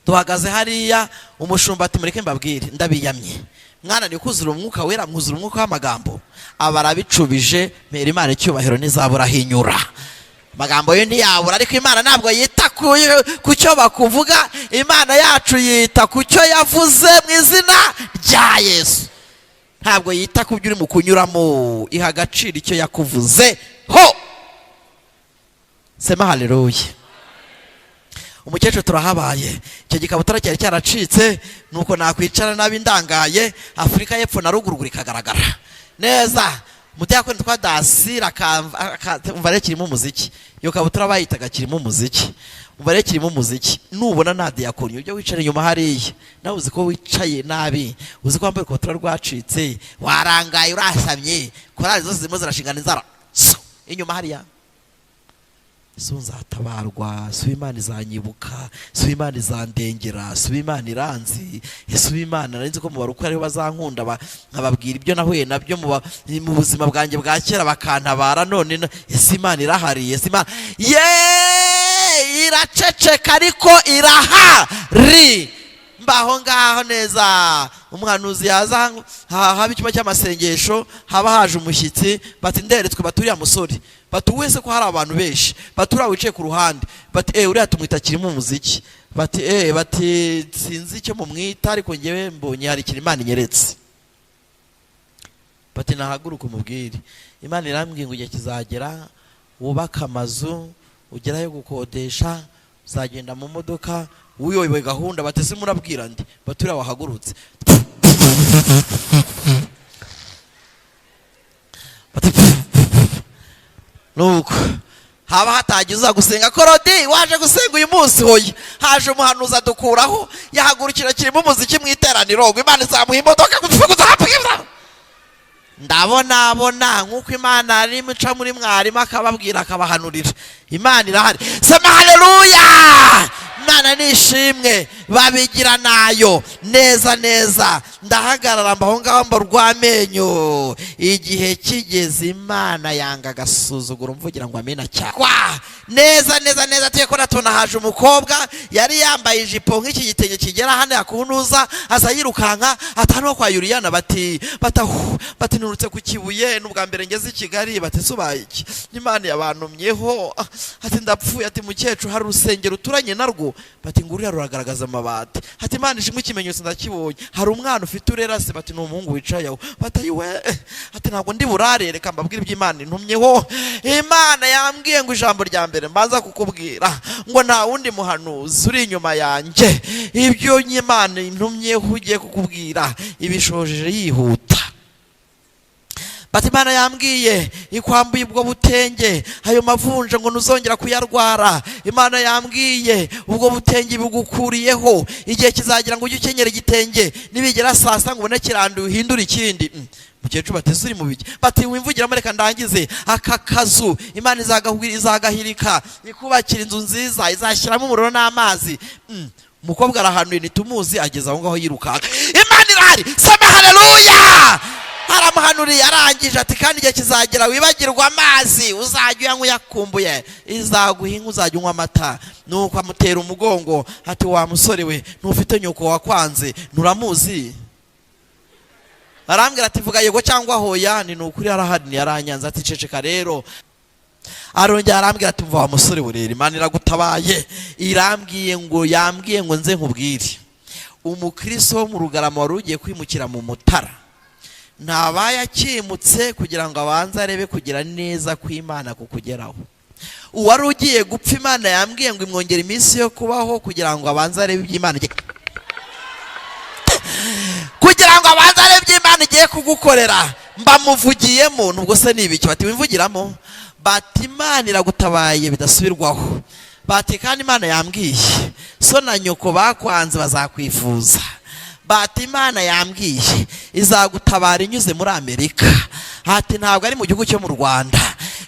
duhagaze hariya, umushumba ati mureke mbabwire, ndabiyamye mwana ni kuzura umwuka wera, mwuzura umwuka w'amagambo. Abarabicubije mpera Imana icyubahiro ntizabura hinyura. Amagambo yo ntiyabura, ariko Imana ntabwo yita ku cyo bakuvuga, Imana yacu yita ku cyo yavuze mu izina rya Yesu. Ntabwo yita ku byo uri mu kunyuramo, iha agaciro icyo yakuvuze ho. Sema haleluya. Umukecuru turahabaye, icyo gikabutura cyari cyaracitse, nuko nakwicara nabi ndangaye, Afurika y'Epfo na ruguru ikagaragara neza. Mutiyakoni twa dasira akamva rero kirimo umuziki, iyo kabutura bayitaga kirimo umuziki, umva rero kirimo umuziki. Nubona nta diyakoni ujya wicara inyuma hariya, nawe uzi ko wicaye nabi, uzi ko wambaye ikabutura rwacitse, warangaye, urasamye, korali zose zirimo zirashingana inzara inyuma hariya. Si nzatabarwa, si Imana izanyibuka, si Imana izandengera, si Imana iranzi, si Imana narinzi ko mu barukwe ariho bazankunda, nkababwira ibyo nahuye nabyo mu buzima bwanjye bwa kera bakantabara, none ese Imana irahari, ese Imana ye iraceceka ariko irahari. Mbaho ngaho neza, umuhanuzi yaza haba icyumba cy'amasengesho, haba haje umushyitsi, bati nderetswe, baturiya musore, bati wese ko hari abantu benshi, baturiya wicaye ku ruhande, bati uriya tumwita kirimo umuziki, bati bati sinzi icyo mumwita ariko ngewe mbonye hari ikintu Imana inyeretse, bati nahaguruka umubwire. Imana irambwiye ngo igihe kizagera wubake amazu, ugerayo gukodesha, uzagenda mu modoka, uyoboye gahunda, bati se murabwira ndi, baturiya wahagurutse, bati nuko haba hatagize uza gusenga. Korodi waje gusenga uyu munsi? Hoya, haje umuhanuzi adukuraho, yahagurukira kirimo umuziki mu iteraniro, ngo Imana izamuha imodoka. Ndabona abona nkuko Imana arimo ica muri mwarimu akababwira akabahanurira. Imana irahari. Sema haleluya. Imana nishimwe. Babigira nayo neza neza. Ndahagarara mbaho ngaho mba rw'amenyo. Igihe kigeze Imana yanga agasuzuguro, mvugira ngo amena cyane. Kwa neza neza neza tuye ko tubona haje umukobwa yari yambaye ijipo nk'iki gitenge kigera hano yakunuza, aza yirukanka atanu kwa Yuriyana. Bati batahu, bati nurutse ku Kibuye n'ubwa mbere ngeze i Kigali. Bati subaye iki? Imana yabantumyeho. Ati ndapfuye. Ati mukecuru, hari urusengero uturanye narwo? Bati nguriya ruragaragaza amabati. Ati Imana ishimwe, ikimenyetso ndakibonye. Hari umwana ufite urera se? Bati ni umuhungu wicaye aho. Bati ayiwe. Ati ntabwo ndi burare, reka mbabwire iby'Imana intumyeho. Imana yambwiye ngo ijambo rya mbere mbanza kukubwira ngo nta wundi muhanuzi uri inyuma yanjye, ibyo Imana intumyeho ugiye kukubwira ibishojeje yihuta. Bati Imana yambwiye ikwambuye ubwo butenge, ayo mavunja ngo ntuzongera kuyarwara. Imana yambwiye ubwo butenge bugukuriyeho, igihe kizagira ngo ujye ukenyera igitenge, nibigera saa sita ngo ubone kiranduye uhindure ikindi. Mukecuru bati uri mu biki? Bati wimvugiramo, reka ndangize. Aka kazu Imana izagahirika ikubakira inzu nziza, izashyiramo umuriro n'amazi. Umukobwa arahanuye ntitumuzi, ageze aho ngaho yirukanka. Imana irahari, sema haleluya. Aramuhanuriye arangije ati kandi igihe kizagera wibagirwa amazi, uzajya uyanywa uyakumbuye, izaguha inka uzajya unywa amata. Nuko amutera umugongo ati wa musore we, ntufite nyoko wakwanze, nturamuzi? Arambwira ati vuga yego cyangwa hoya. Ni ukuri arahari, yaranyanze. Ati ceceka rero. Arongera arambwira ati mva wa musore we rero, Imana iragutabaye, irambwiye ngo yambwiye ngo nze nkubwire. Umukristo wo mu Rugarama wari ugiye kwimukira mu Mutara ntabaye akimutse kugira ngo abanze arebe kugira neza kw'Imana kukugeraho. Uwari ugiye gupfa Imana yambwiye ngo imwongere iminsi yo kubaho kugira ngo abanze arebe iby'Imana, kugira ngo abanze arebe iby'Imana igiye kugukorera. Mbamuvugiyemo nubwo se ni ibiki? Bati wimvugiramo. Bati Imana iragutabaye bidasubirwaho. Bati kandi Imana yambwiye so na nyoko bakwanze bazakwifuza. Bati Imana yambwiye izagutabara inyuze muri Amerika. Ati ntabwo ari mu gihugu cyo mu Rwanda.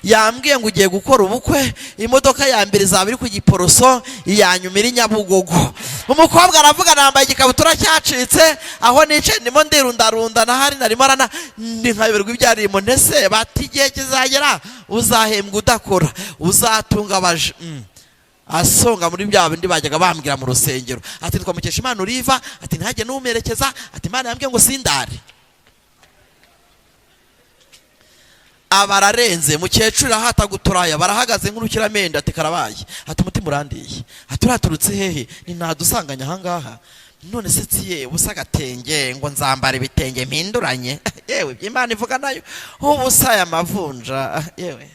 Yambwiye ngo ugiye gukora ubukwe, imodoka ya mbere izaba iri ku Giporoso, iya nyuma iri Nyabugogo. Umukobwa aravuga nambaye igikabutura cyacitse, aho nicaye ndimo ndirundarunda nahari narimo arana ndi nkayoberwa ibyarimo ntese. Bati igihe kizagera uzahembwa udakora, uzatunga abaje. Asonga muri bya bindi bajyaga bambwira mu rusengero. Ati twamukesha Imana uriva. Ati ntajye n'umerekeza. Ati Imana yambwiye ngo sindare. Abararenze mukecuru ahataguturaya barahagaze nk'urukiramende. Ati karabaye. Ati umutima urandiye. Ati uraturutse hehe? Ni ntadusanganya ahangaha none se tsiye ubusa agatenge ngo nzambara ibitenge mpinduranye. Yewe iby'Imana ivuga nayo ubusa aya mavunja yewe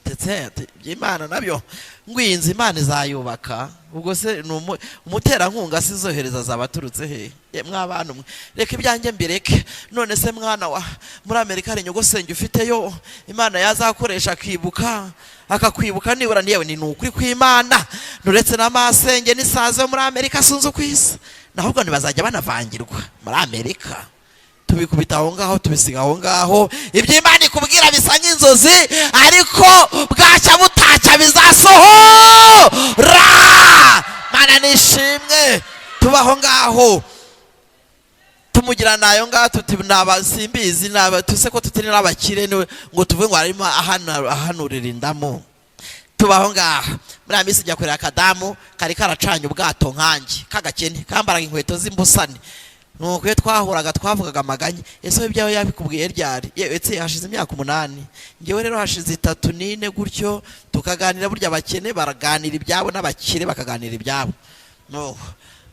ndetse iby'Imana nabyo ngo iyi nzu Imana izayubaka. Ubwo se ni umuterankunga sizohereza azabaturutse he? Mwabana umwe reka ibyanjye mbireke. None se mwana wa muri Amerika hari nyogosenge ufiteyo Imana yazakoresha akibuka akakwibuka nibura? Yewe ni ukuri kw'Imana, nuretse n'amasenge n'isazi yo muri Amerika sinzi uko isa, nahubwo ntibazajya banavangirwa muri Amerika. Tubikubita aho ngaho, tubisiga aho ngaho. Ibyo Imana ikubwira bisa nk'inzozi, ariko bwacya butacya bizasohora. Mana nishimwe. Tuba aho ngaho tumugira nayo ngaho tuti naba simbizi naba tuse ko tutari n'abakire ngo tuvuge ngo arimo ahanurira indamu. Tuba aho ngaho muri minsi njya kureba akadamu kari karacanye ubwato nkanjye k'agakene kambaraga inkweto z'imbusane. Nuko iyo twahuraga twavugaga amaganya. Ese we ibyawe yabikubwiye ryari? Yewe etse hashize imyaka 8, ngewe rero hashize 3 n'4 gutyo. Tukaganira, burya abakene baraganira ibyabo n'abakire bakaganira ibyabo. No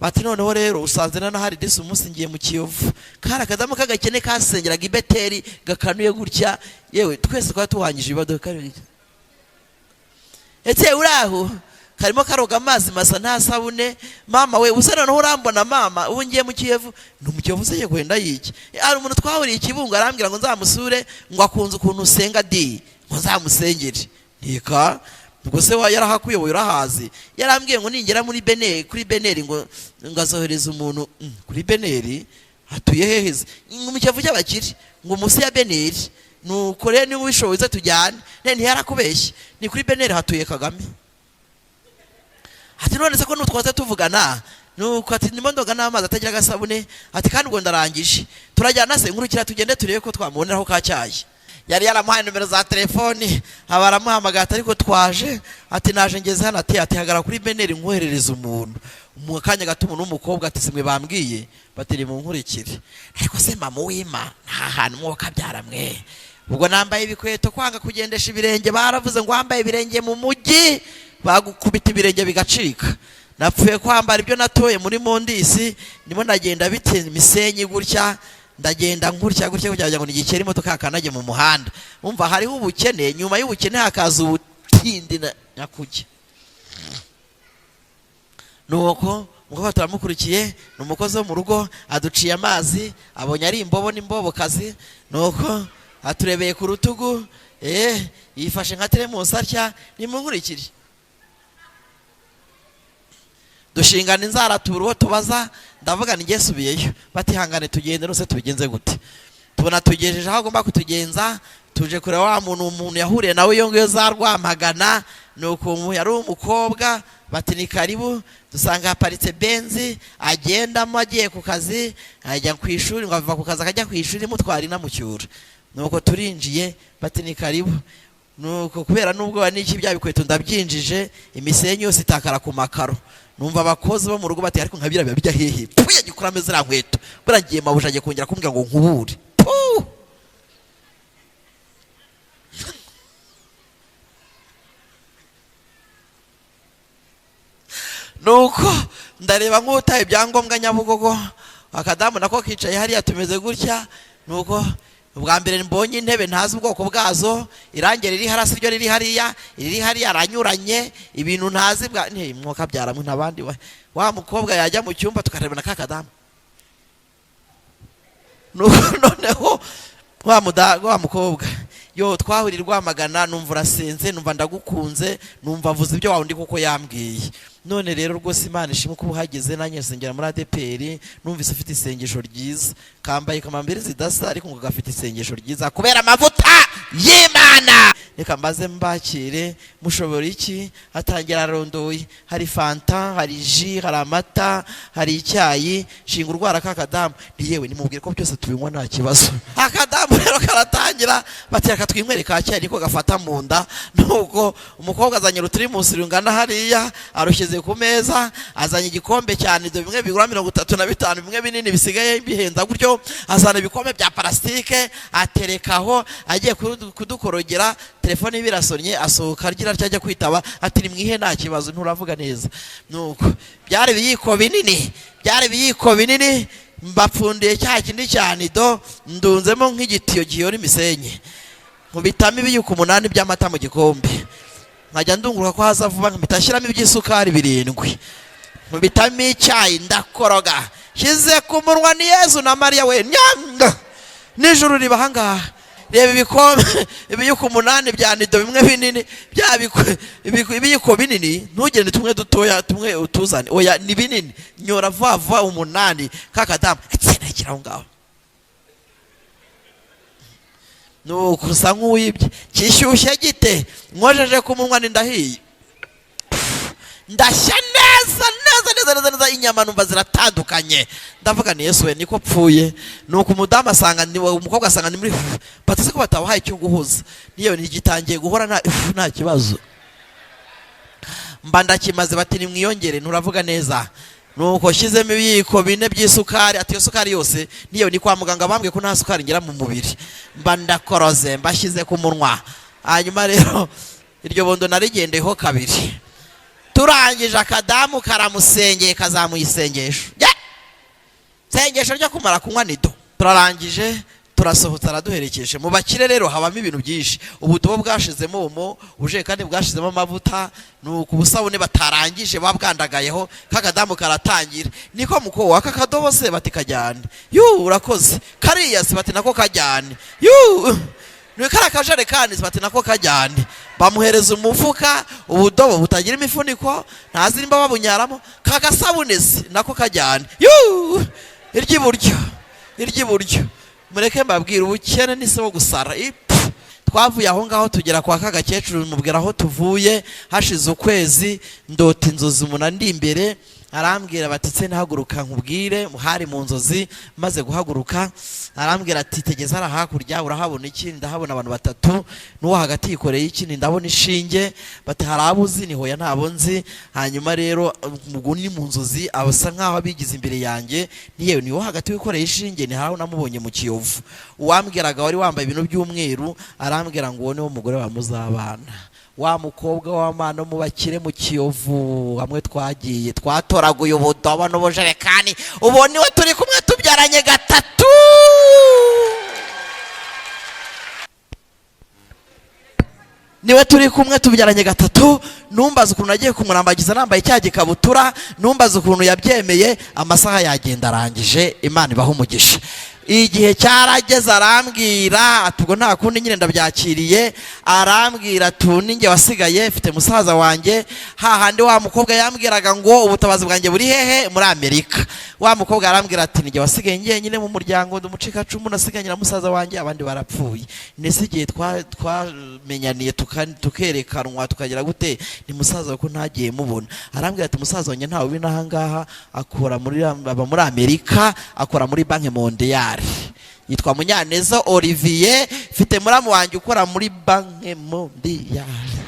bati noneho rero usanze nanahari disi umunsi ngiye mu Kiyovu. Kari akadamu k'agakene kasengeraga i Beteli gakanuye gutya, yewe twese twari tuhangije ibibazo. Etse uraho karimo karoga amazi masa nta sabune. Mama we usa noneho urambona mama ubu ngiye mu Kiyovu. Ni mu Kiyovu se kwenda yiki? Hari umuntu twahuriye Kibungo arambwira ngo nzamusure, ngo akunze ukuntu usenga di, ngo nzamusengere. Ntika ubwo se yarahakuyoboye urahazi. Yarambwiye ngo ningera muri Beneri kuri Beneri ngo ngazohereza umuntu kuri Beneri hatuye heheze ngo mu Kiyovu cy'abakire ngo munsi ya Beneri. Nuko rero niba ubishoboye uze tujyane. Ne ntiyarakubeshye, ni kuri Beneri hatuye Kagame. Ati none se ko nutwaze tuvugana? Nuko ati ndimo ndoga n'amazi atagira agasabune. Ati kandi ubwo ndarangije, turajyana se? Nkurikira tugende turebe ko twamuboneraho ka cyayi. Yari yaramuhaye nomero za telefoni, aba aramuhamagaye, ati ariko twaje. Ati naje ngeze hano. Ati hagarara kuri beneri nkoherereza umuntu. Mu kanya gato umuntu w'umukobwa ati simwe bambwiye? Bati mu nkurikire. Ariko se mama wima nta hantu mwoka mwe? Ubwo nambaye ibikweto, kwanga kugendesha ibirenge. Baravuze ngo wambaye ibirenge mu mujyi bagukubita ibirenge bigacika. Napfuye kwambara ibyo natoye muri Mondisi, ndimo ndagenda bite imisenyi gutya, ndagenda nkurya gutya kugira ngo nigikere imodoka yakanage mu muhanda. Umva, hariho ubukene, nyuma y'ubukene hakaza ubutindi na nyakujya. Nuko umukobwa turamukurikiye, ni umukozi wo mu rugo, aduciye amazi, abonye ari imbobo n'imbobokazi. Nuko aturebeye ku rutugu, yifashe nka teremusi atya, nimunkurikire. Dushingana inzara, tubura uwo tubaza. Ndavuga ni ngesubiyeyo, batihangane tugende nose tubigenze gute? Tubona tugejeje aho agomba kutugenza. Tuje kureba wa muntu, umuntu yahuriye nawe iyo ngiyo za Rwamagana. Nuko yari umukobwa, bati ni karibu. Dusanga haparitse benzi agendamo agiye ku kazi, ajya ku ishuri, ngo ava ku kazi akajya ku ishuri imutwara inamucyura. Nuko turinjiye, bati ni karibu. Nuko kubera n'ubwoba n'iki, bya bikweto ndabyinjije, imisenyi yose itakara ku makaro. Numva abakozi bo mu rugo bati ariko nkabira biba bijya hehe? Pfuye, gikuramo ziriya nkweto, buragiye mabuja agiye kongera kumbwira ngo nkubure. Puh! Nuko ndareba nk'utaye ibyangombwa Nyabugogo, akadamu nako kicaye hariya, tumeze gutya. Nuko ubwa mbere mbonye intebe ntazi ubwoko bwazo, irangi riri hasi ryo riri hariya, riri hariya aranyuranye, ibintu ntazi bwa nti mwuka byaramwe ntabandi. Wa mukobwa yajya mu cyumba tukareba na kakadamu. Nuko noneho wa mukobwa yo twahurira Rwamagana, numva urasenze, numva ndagukunze, numva avuze ibyo wawe ndi kuko yambwiye. None rero rwose Imana ishimwe ko uhageze, nanjye nsengera muri ADPR, numvise ufite isengesho ryiza, kambaye kamambiri zidasa ariko ngo gafite isengesho ryiza kubera amavuta y'Imana. Reka mbaze mbakire, mushobora iki? Atangira arondoye, hari fanta, hari ji, hari amata, hari icyayi. Shinga urwara kakadamu, yewe nimubwire ko byose tubinywa nta kibazo. Akadamu rero karatangira, bati reka twinywere ka cyayi niko gafata mu nda. Nuko umukobwa azanye urutirimusi rungana hariya, arushyize ku meza, azanye igikombe cyane, ibyo bimwe bigura 35, bimwe binini bisigaye bihenza gutyo, azana ibikombe bya parasitike aterekaho, agiye kudukorogera telefone birasonnye, asohoka agira atya ajya kwitaba, ati ni mwihe nta kibazo, nturavuga neza. Nuko byari ibiyiko binini, byari ibiyiko binini, mbapfundiye cya kindi cya nido, ndunzemo nk'igitiyo giyora imisenyi, nkubitamo ibiyiko 8 by'amata mu gikombe, nkajya ndunguruka ko haza vuba, mpita nshyiramo iby'isukari 7, nkubitamo icyayi ndakoroga, shyize ku munwa ni Yezu na Mariya we nyanga, nijoro riba ahangaha. Reba ibikombe ibiyiko 8 bya nido bimwe binini, bya ibiyiko binini, ntugende tumwe dutoya tumwe utuzane, oya ni binini, nyora vuba vuba 8 kakadamu atsindagira aho ngaho. Nuko usa nk'uwibye, kishyushye gite, nkojeje ku munwa ni ndahiye, ndashya neza neza neza neza neza, inyama numva ziratandukanye. Ndavuga ni Yesu we niko pfuye. Nuko umudamu asanga ni umukobwa asanga ni muri batse ko batabahaye icyo guhuza, niyo ntigitangiye guhora nta kibazo, mba ndakimaze, bati ni mwiyongere, nturavuga neza. Nuko shyizemo ibiyiko 4 by'isukari, ati iyo sukari yose niyo ni kwa muganga bambwiye ko nta sukari ngira mu mubiri, mba ndakoroze mbashyize ku munwa. Hanyuma rero iryo bondo narigendeho kabiri, turangije akadamu karamusengeye, kazamuye isengesho sengesho ryo kumara kunywa nido. Turarangije turasohotse, araduherekeje. Mu bakire rero habamo ibintu byinshi, ubudobo bwashizemo umo, ubujerekani bwashizemo amavuta, nuko ubusabune batarangije babwandagayeho, kakadamu karatangira, niko muko waka kadobo se bati kajyane, yu urakoze, kariya se bati nako kajyane, yu ni kara kajerekani se bati nako kajyane. Bamuhereza umufuka, ubudobo butagira imifuniko, ntazi nimba babunyaramo, kagasabune se nako kajyane, yu iry'iburyo iry'iburyo. Mureke mbabwire, ubukene ni se wo gusara. Twavuye aho ngaho tugera kwa kagakecuru, mubwira aho tuvuye. Hashize ukwezi ndota inzozi, umuntu andi imbere arambwira bati se nhaguruka nkubwire. Hari mu nzozi. Maze guhaguruka arambwira ati tegeza hariya hakurya, urahabona iki? Ndahabona abantu batatu, n'uwo hagati yikoreye iki? Ndabona ishinge. Bati hari abo uzi? Ni hoya, ntabo nzi. Hanyuma rero ubwo ni mu nzozi, abasa nkaho abigize imbere yanjye. Ni yewe, ni wo hagati wikoreye ishinge, ni haraho namubonye mu Kiyovu. Uwambwiraga wari wambaye ibintu by'umweru, arambwira ngo uwo niwo mugore wa muzabana, wa mukobwa w'amana mu bakire mu Kiyovu, hamwe twagiye twatoraguye ubudobo n'ubujerekani. Ubu niwe turi kumwe, tubyaranye gatatu. Niwe turi kumwe, tubyaranye gatatu. Numbaza ukuntu nagiye kumurambagiza nambaye cya gikabutura, numbaza ukuntu yabyemeye. Amasaha yagenda arangije, Imana ibaha umugisha. Igihe cyarageze arambwira ati ubwo nta kundi nyine ndabyakiriye. Arambwira ati ninjye wasigaye, mfite musaza wanjye. Hahandi wa mukobwa yambwiraga ngo ubutabazi bwanjye buri hehe? Muri Amerika. Wa mukobwa arambwira ati ninjye wasigaye njyenyine mu muryango, ndi umucikacumu, nasiganye na musaza wanjye, abandi barapfuye. Ndetse igihe twamenyaniye tukerekanwa tukagira gute, ni musaza ko ntagiye mubona. Arambwira ati musaza wanjye ntawe ubi n'ahangaha, akora muri, aba muri Amerika, akora muri Banki Mondiale, yitwa Munyaneza Olivier. Mfite muramu wanjye ukora muri Banki Mondiale.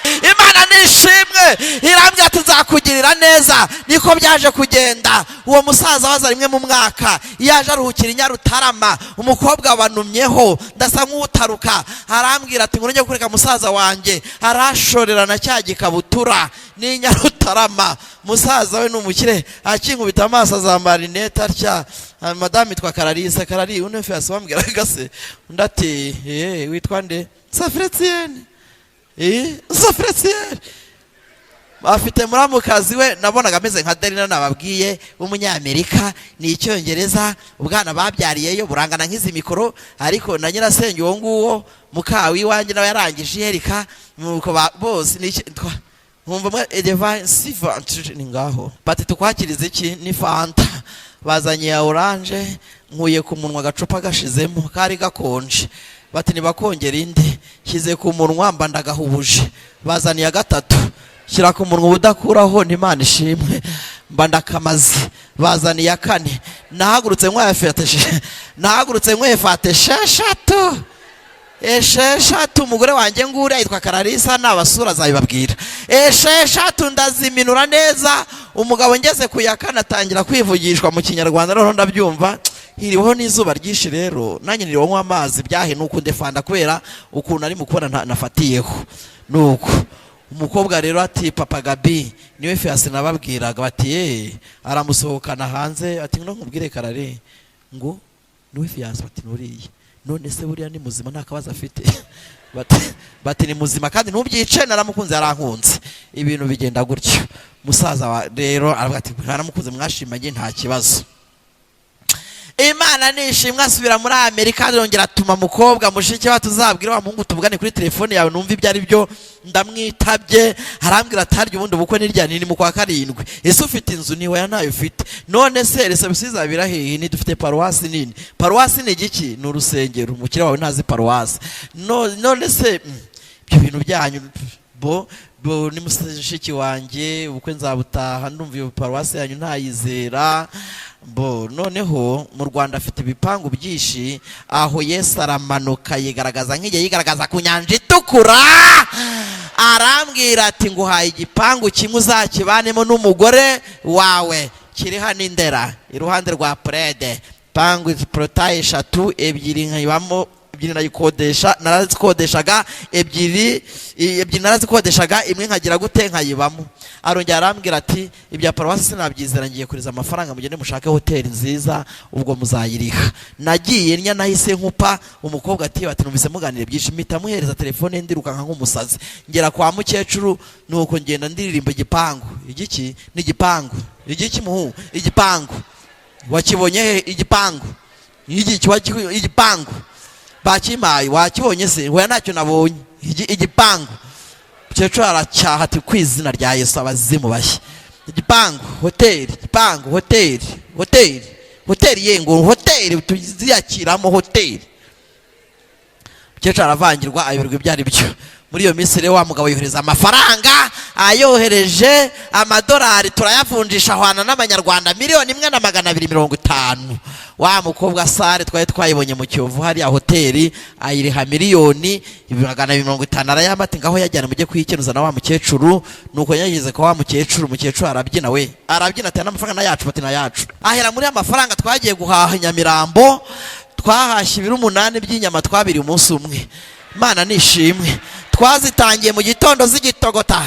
Imana nishimwe, irambwira ati nzakugirira neza. Niko byaje kugenda. Uwo musaza waza rimwe mu mwaka, iyo aje aruhukira i Nyarutarama. Umukobwa banumyeho, ndasa nk'utaruka, arambwira ati ngo njye kureka musaza wanjye. Arashorera na cya gikabutura ni Nyarutarama. Musaza we ni umukire, akinkubita amaso azambara rinete atya. Madamu yitwa Kararisa. Karari undi fiyasi wambwiraga se? Undi ati witwa nde? Safiretienne. Safiretienne afite muramukazi we nabonaga ameze nka Delina nababwiye w'umunyamerika, ni icyongereza, ubwana babyariyeyo burangana nk'izi mikoro. Ariko na nyirasenge uwo nguwo mukawi iwanjye nawe yarangije iherika, nuko bose ni nkumva mwe edeva siva ni ngaho. Bati tukwakiriza iki? Ni fanta bazanye ya orange, nkuye ku munwa agacupa gashizemo, kari gakonje. Bati ntibakongera indi, shyize ku munwa mba ndagahubuje. Bazaniye gatatu, shyira ku munwa ubudakuraho, n'Imana ishimwe, mba ndakamaze. Bazaniye kane, nahagurutse nywefate esheshatu esheshatu. Umugore wanjye nguriya yitwa Kararisa, nabasura azabibabwira. Esheshatu ndaziminura neza. Umugabo ngeze ku ya kane atangira kwivugishwa mu Kinyarwanda, noneho ndabyumva. Hiriweho n'izuba ryinshi rero, nanjye niriwe nywa amazi byahe, nuko ndefanda kubera ukuntu ari mu kubona nafatiyeho. Nuko umukobwa rero ati papa Gabi niwe fiyasi nababwiraga. Bati ye, aramusohokana hanze ati ngo nkubwire Karare, ngo niwe fiyasi. Bati nuriye, none se buriya ni muzima, nta kabazo afite? Bati ni muzima kandi ntubyice, naramukunze yarankunze. Ibintu bigenda gutyo. Musaza rero aravuga ati naramukunze mwashimanye, nta kibazo. Imana nishimwe. Asubira muri Amerika, arongera atuma mukobwa mushiki wacu, tuzabwira wa muhungu tuvugane kuri telefone yawe numva ibyo ari byo. Ndamwitabye, arambwira ati harya ubundi ubukwe nirya nini? Mu kwa karindwi. Ese ufite inzu? Niwe ya ntayo ufite. None se reception izabira hehe? Ni dufite paruwasi nini. Paruwasi ni igiki? Ni urusengero. Umukire wawe ntazi paruwasi. None se ibyo bintu byanyu bo bo ni mushiki wanjye, ubukwe nzabutaha, ndumva iyo paruwasi yanyu ntayizera. Bo noneho mu Rwanda afite ibipangu byinshi. Aho Yesu aramanuka yigaragaza nk'igihe yigaragaza ku nyanja itukura, arambwira ati nguhaye igipangu kimwe uzakibanemo n'umugore wawe, kiri hano Indera iruhande rwa Purede. Pangu porotaye eshatu, ebyiri nkayibamo, ebyiri nayikodesha, narazikodeshaga ebyiri, ebyiri narazikodeshaga, imwe nkagira gute, nkayibamo. Arongera arambwira ati ibya paruwasi sinabyizera, ngiye kuriza amafaranga mugende mushake hoteli nziza, ubwo muzayiriha. Nagiye nya nahise nkupa. Umukobwa ati bati numvise muganire byinshi, mpita muhereza telefone, ndirukanka nk'umusazi ngera kwa mukecuru. Nuko ngenda ndiririmba igipangu igiki n'igipangu igiki muhu igipangu wakibonye he? Igipangu igiki igipangu bakimpaye wakibonye se? Hoya ntacyo nabonye. Igipangu. Mukecuru aracyaha ati ku izina rya Yesu abazimu bashya. Igipangu hoteli, igipangu hoteli, hoteli hoteli, yengo hoteli tuziyakiramo hoteli. Umukecuru aravangirwa, ayoberwa ibyo ari byo. Muri iyo minsi rero wa mugabo yohereza amafaranga, ayohereje amadolari turayavunjisha ahwana n'amanyarwanda 1,250,000. Wa mukobwa sare twari twayibonye mu Kiyovu hariya hoteli, ayiriha 250,000,000, arayamba ati ngaho yajyana mujye kuyikenuza na wa mukecuru. Nuko yageze kwa wa mukecuru, umukecuru arabyina we, arabyina ati n'amafaranga yacu, bati na yacu. Ahera muri amafaranga twagiye guhaha i Nyamirambo, twahashye ibiro 8 by'inyama twabiriye umunsi umwe. Imana nishimwe, twazitangiye mu gitondo zigitogota.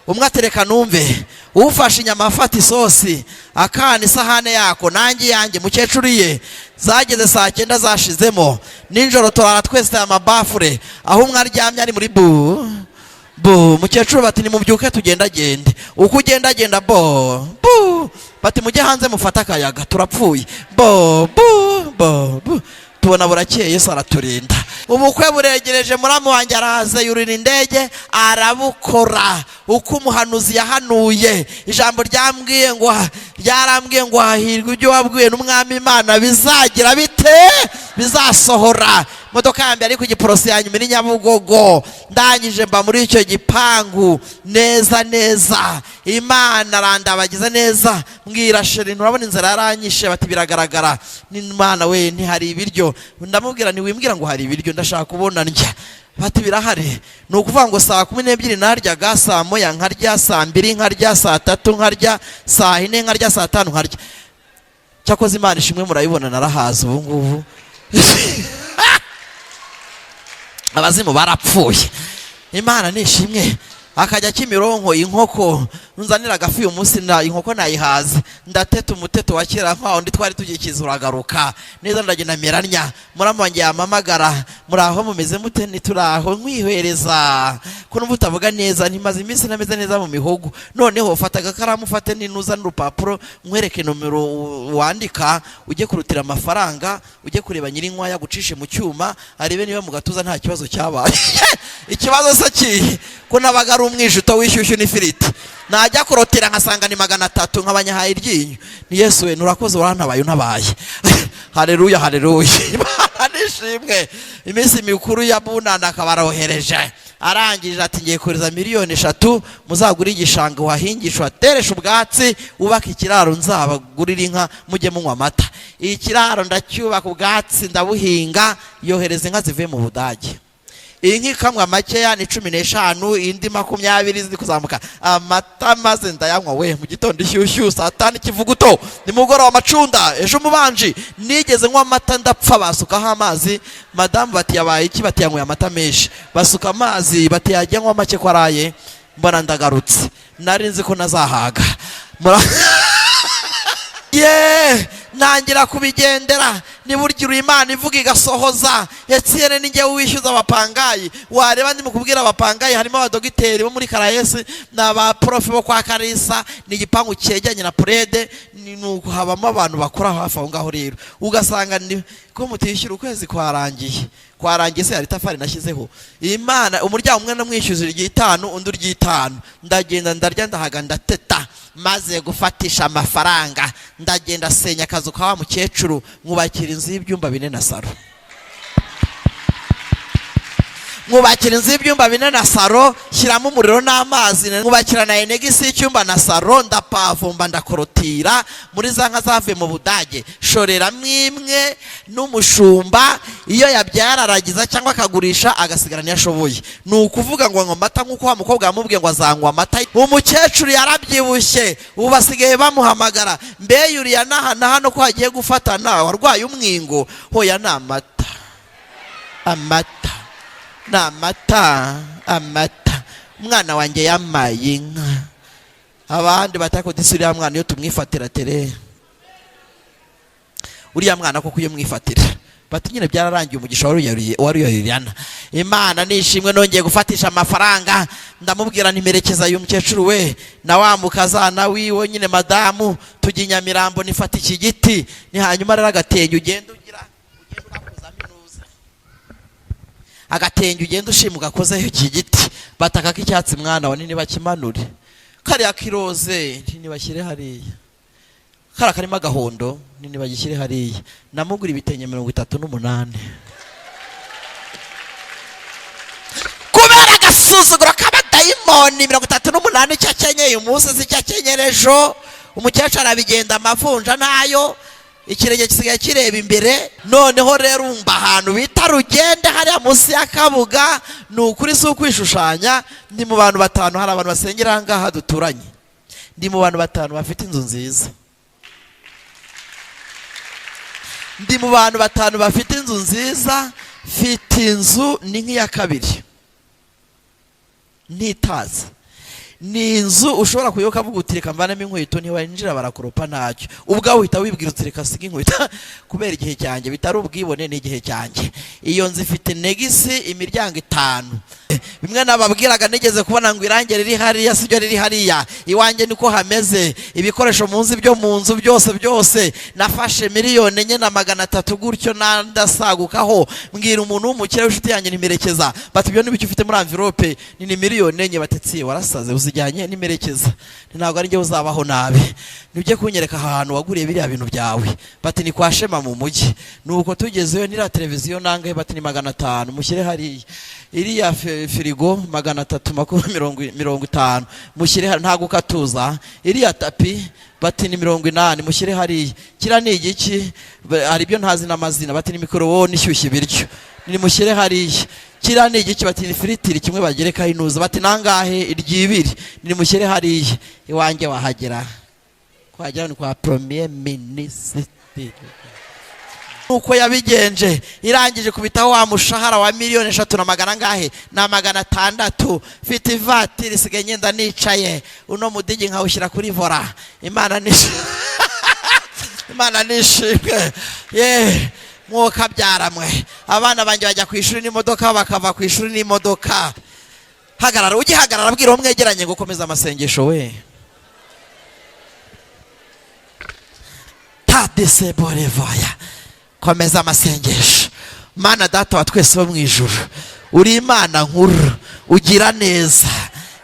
Umwe atereka numve ufashe inyama afata isosi akana isahane yako nanjye yanjye mukecuru ye. Zageze saa 9 zashizemo. Nijoro turara twese amabafure, aho umwe aryamye ari muri bu bu. Mukecuru bati nimubyuke tugendagende, uko ugendagenda bo bu, bati mujye hanze mufate akayaga turapfuye, bo bu bo bu. Tubona burakeye, Yesu araturinda. Ubukwe buregereje, muramu wanjye araza yurira indege arabukora uko umuhanuzi yahanuye. Ijambo ryambwiye ngo ryarambwiye ngo hahirwa ibyo wabwiwe n'umwami Imana bizagira bite, bizasohora. Imodoka ya mbere ari ku Giporoso, ya nyuma iri Nyabugogo. Ndangije mba muri icyo gipangu neza neza. Imana arandabagiza neza, mbwira chéri nturabona inzara yaranyishe, bati biragaragara. N'Imana we ntihari ibiryo, ndamubwira ntiwimbwira ngo hari ibiryo, ndashaka kubona ndya, bati birahari. Ni ukuvuga ngo saa 12 naryaga, saa 1 nkarya, saa 2 nkarya, saa 3 nkarya, saa 4 nkarya, saa 5 nkarya. Cyakoze Imana ishimwe murayibona narahaza ubu ngubu. Abazimu barapfuye, Imana nishimwe. Akajya Kimironko inkoko nzanira agafi uyu munsi na inkoko nayihaze, ndateta umuteto wa kera nkaho undi twari tugikiza uragaruka neza. Ndagenda meranya, muramu wanjye yampamagara, muraho mumeze mute, ntituraho nkwihwereza ko numva utavuga neza, ntimaze iminsi ntameze neza mu mihogo. Noneho fata agakaramu ufate n'inuza n'urupapuro nkwereke nomero wandika, ujye kurutira amafaranga, ujye kureba nyirinkwaya agucishe mu cyuma arebe niba mu gatuza nta kibazo cyabaye. Ikibazo se kihe ko nabaga ari umwijuto w'ishyushyu n'ifiriti, najya kurotera nkasanga ni 300 nkabanyahaye iryinyo. Ni Yesu we nurakoze urantabaye untabaye. Haleluya haleluya, Imana nishimwe. Iminsi mikuru ya bunana akabarohereje, arangije ati ngiye kohereza 3 miliyoni, muzagure igishanga uhahingisha uhatereshe ubwatsi, wubake ikiraro, nzabagurire inka mujye munywa amata. Ikiraro ndacyubaka, ubwatsi ndabuhinga. Yohereza inka zivuye mu Budage, inka ikamwa makeya ni 15, indi 20 ziri kuzamuka. Amata maze ndayanywa we mu gitondo ishyushyu, saa 5 ikivuguto, nimugoroba amacunda, ejo umubanji. Nigeze nywa amata ndapfa, basukaho amazi. Madamu bati yabaye iki, bati yanyweye amata menshi, basuka amazi, bati yajya anywa make ko araye. Mbona ndagarutse, nari nzi ko nazahaga. Ye ntangira kubigendera. Niburya Imana ivuga igasohoza. Etienne ni njyewe wishyuza abapangayi. Wareba ndi mu kubwira abapangayi, harimo abadogiteri bo muri Karayesi n'abaprofe bo kwa Karisa. Ni igipangu cyegeranye na Purede, ni nuko habamo abantu bakora hafi aho ngaho. Rero ugasanga ni ko mutishyura ukwezi kwarangiye, kwarangiye se hari itafari nashyizeho. Imana umuryango umwe namwishyuza iry'itanu, undi ury'itanu. Ndagenda ndarya ndahaga ndateta. Maze gufatisha amafaranga ndagenda senya akazu ka wa mukecuru, mwubakira inzu y'ibyumba 4 na saro, mwubakira inzu y'ibyumba 4 na saro, shyiramo umuriro n'amazi, mwubakira na enegisi y'icyumba na saro, ndapavumba ndakorotira. Muri za nka zavuye mu Budage shoreramo imwe n'umushumba, iyo yabyara aragiza cyangwa akagurisha agasigara niyo ashoboye. Ni ukuvuga ngo anywa amata nk'uko wa mukobwa yamubwiye ngo azanywa amata. Umukecuru yarabyibushye, ubu basigaye bamuhamagara mbe yuriya n'aha na hano ko hagiye gufatana warwaye umwingo. Hoya ni amata, amata ni amata, amata. Umwana wanjye yamaye inka. Abandi batakudisi uriya mwana iyo tumwifatira tere, uriya mwana koko iyo mwifatira bati nyine byararangiye, umugisha waruyariyana. Imana nishimwe, nongeye gufatisha amafaranga ndamubwira ntimerekeza uyu mukecuru we na wa mukazana wiwe nyine madamu, tujya i Nyamirambo nifata iki giti. Ni hanyuma rero agatenge ugenda ugira ugenda ugakozamo inuza, agatenge ugenda ushima ugakozeho iki giti, bataka k'icyatsi mwana wa nini bakimanure, kariya kiroze ntibashyire hariya, kariya karimo agahondo ntibagishyire hariya. Namugura ibitenge 38. Agasuzuguro k'abadayimoni. 38, icyo akenyeye umunsi si icyo akenyera ejo. Umukecuru arabigenda, amavunja ntayo, ikirenge gisigaye kireba imbere. Noneho rero umva, ahantu bita Rugende hariya munsi ya Kabuga, ni ukuri si ukwishushanya, ndi mu bantu 5. Hari abantu basengera aha ngaha duturanye, ndi mu bantu 5 bafite inzu nziza. Ndi mu bantu 5 bafite inzu nziza. Mfite inzu ni nk'iya kabiri ntitaza, ni inzu ushobora kuyoka avuga uti reka mvanemo inkweto, ntiwinjira barakoropa ntacyo, ubwawe uhita wibwira uti reka siga inkweto kubera igihe cyanjye, bitari ubwibone, ni igihe cyanjye. Iyo nzu ifite negisi, imiryango 5. Bimwe nababwiraga nigeze kubona ngo irangi riri hariya sibyo riri hariya, iwanjye niko hameze. Ibikoresho munsi byo mu nzu byose byose nafashe 4,300,000 gutyo nandasagukaho, mbwira umuntu w'umukire w'inshuti yanjye ntimerekeza, bati ibyo n'ibiki ufite muri envelope? Ni 4,000,000. Batetsiye warasaze, uzijyanye n'imerekeza, ntabwo ari njye uzabaho nabi, ntujye kunyereka ahantu waguriye biriya bintu byawe. Bati ni kwa Shema mu mujyi. Nuko tugezeyo, niriya televiziyo nangahe? Bati ni 500, mushyire hariya. Iriya firigo 350, mushyire hariya, ntabwo ukatuza. Iriya tapi bati ni 80, mushyire hariya. Kiriya ni igiki? Hari ibyo ntazi n'amazina. Bati ni mikorowone ishyushya ibiryo, nimushyire hariya. Kiriya ni igiki? Bati ni firitiri, kimwe bagerekaho inuza. Bati nangahe? Iryibiri, nimushyire hariya. Iwanjye wahagera kuhagera ni kwa premier minisitiri. Nuko yabigenje, irangije kubitaho wa mushahara wa 3,000,000 na magana angahe na 600. Mfite ivatiri, isigaye ngenda nicaye, uno mudigi nkawushyira kuri volant. Imana nishimwe ye mwuka byaramwe. Abana banjye bajya ku ishuri n'imodoka, bakava ku ishuri n'imodoka. Hagarara, ugihagarara abwira uwo mwegeranye ngo komeza amasengesho we. Tadiseborevoya, komeza amasengesho. Mana Data wa twese wo mu ijuru, uri Imana nkuru, ugira neza.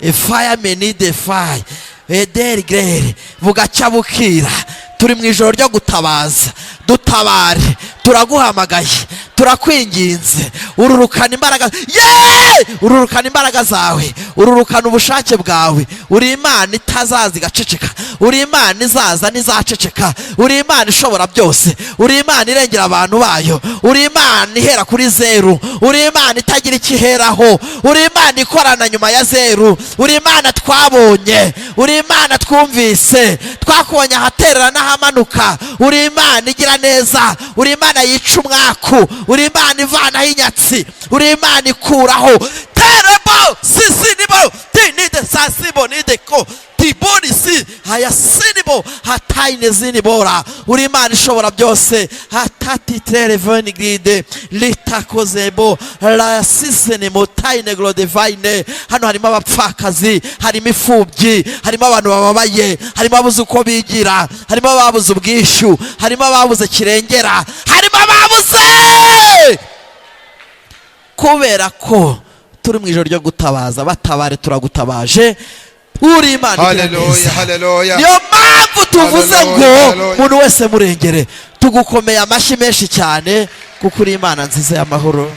Efaya meni defayi ederi grere, bugacya bukira. Turi mu ijoro ryo gutabaza, dutabare, turaguhamagaye, turakwinginze. Ururukana imbaraga, ye ururukana imbaraga zawe, ururukana ubushake bwawe. Uri Imana itazaza igaceceka, uri Imana izaza ntizaceceka, uri Imana ishobora byose, uri Imana irengera abantu bayo, uri Imana ihera kuri zeru, uri Imana itagira icyo iheraho, uri Imana ikorana nyuma ya zeru, uri Imana twabonye, uri Imana twumvise, twakubonye ahaterera n'ahamanuka. Uri Imana igira neza, uri Imana yica umwaku, uri Imana ivanaho inyatsi, uri Imana ikuraho terebo sisinibo tinide sasibo nideko tiboni si hayasinibo hatayine zinibora. Uri Imana ishobora byose. Hatatitere venigride litakozebo layasisenemo tayine glodevine. Hano harimo abapfakazi, harimo imfubyi, harimo abantu bababaye, harimo ababuze uko bigira, harimo ababuze ubwishyu, harimo ababuze kirengera, harimo ababuze. Kubera ko turi mu ijoro ryo gutabaza, batabare, turagutabaje, uri Imana igira neza. Haleluya. Niyo mpamvu tuvuze ngo umuntu wese murengere. Tugukomeye amashyi menshi cyane kuko uri Imana nziza y'amahoro.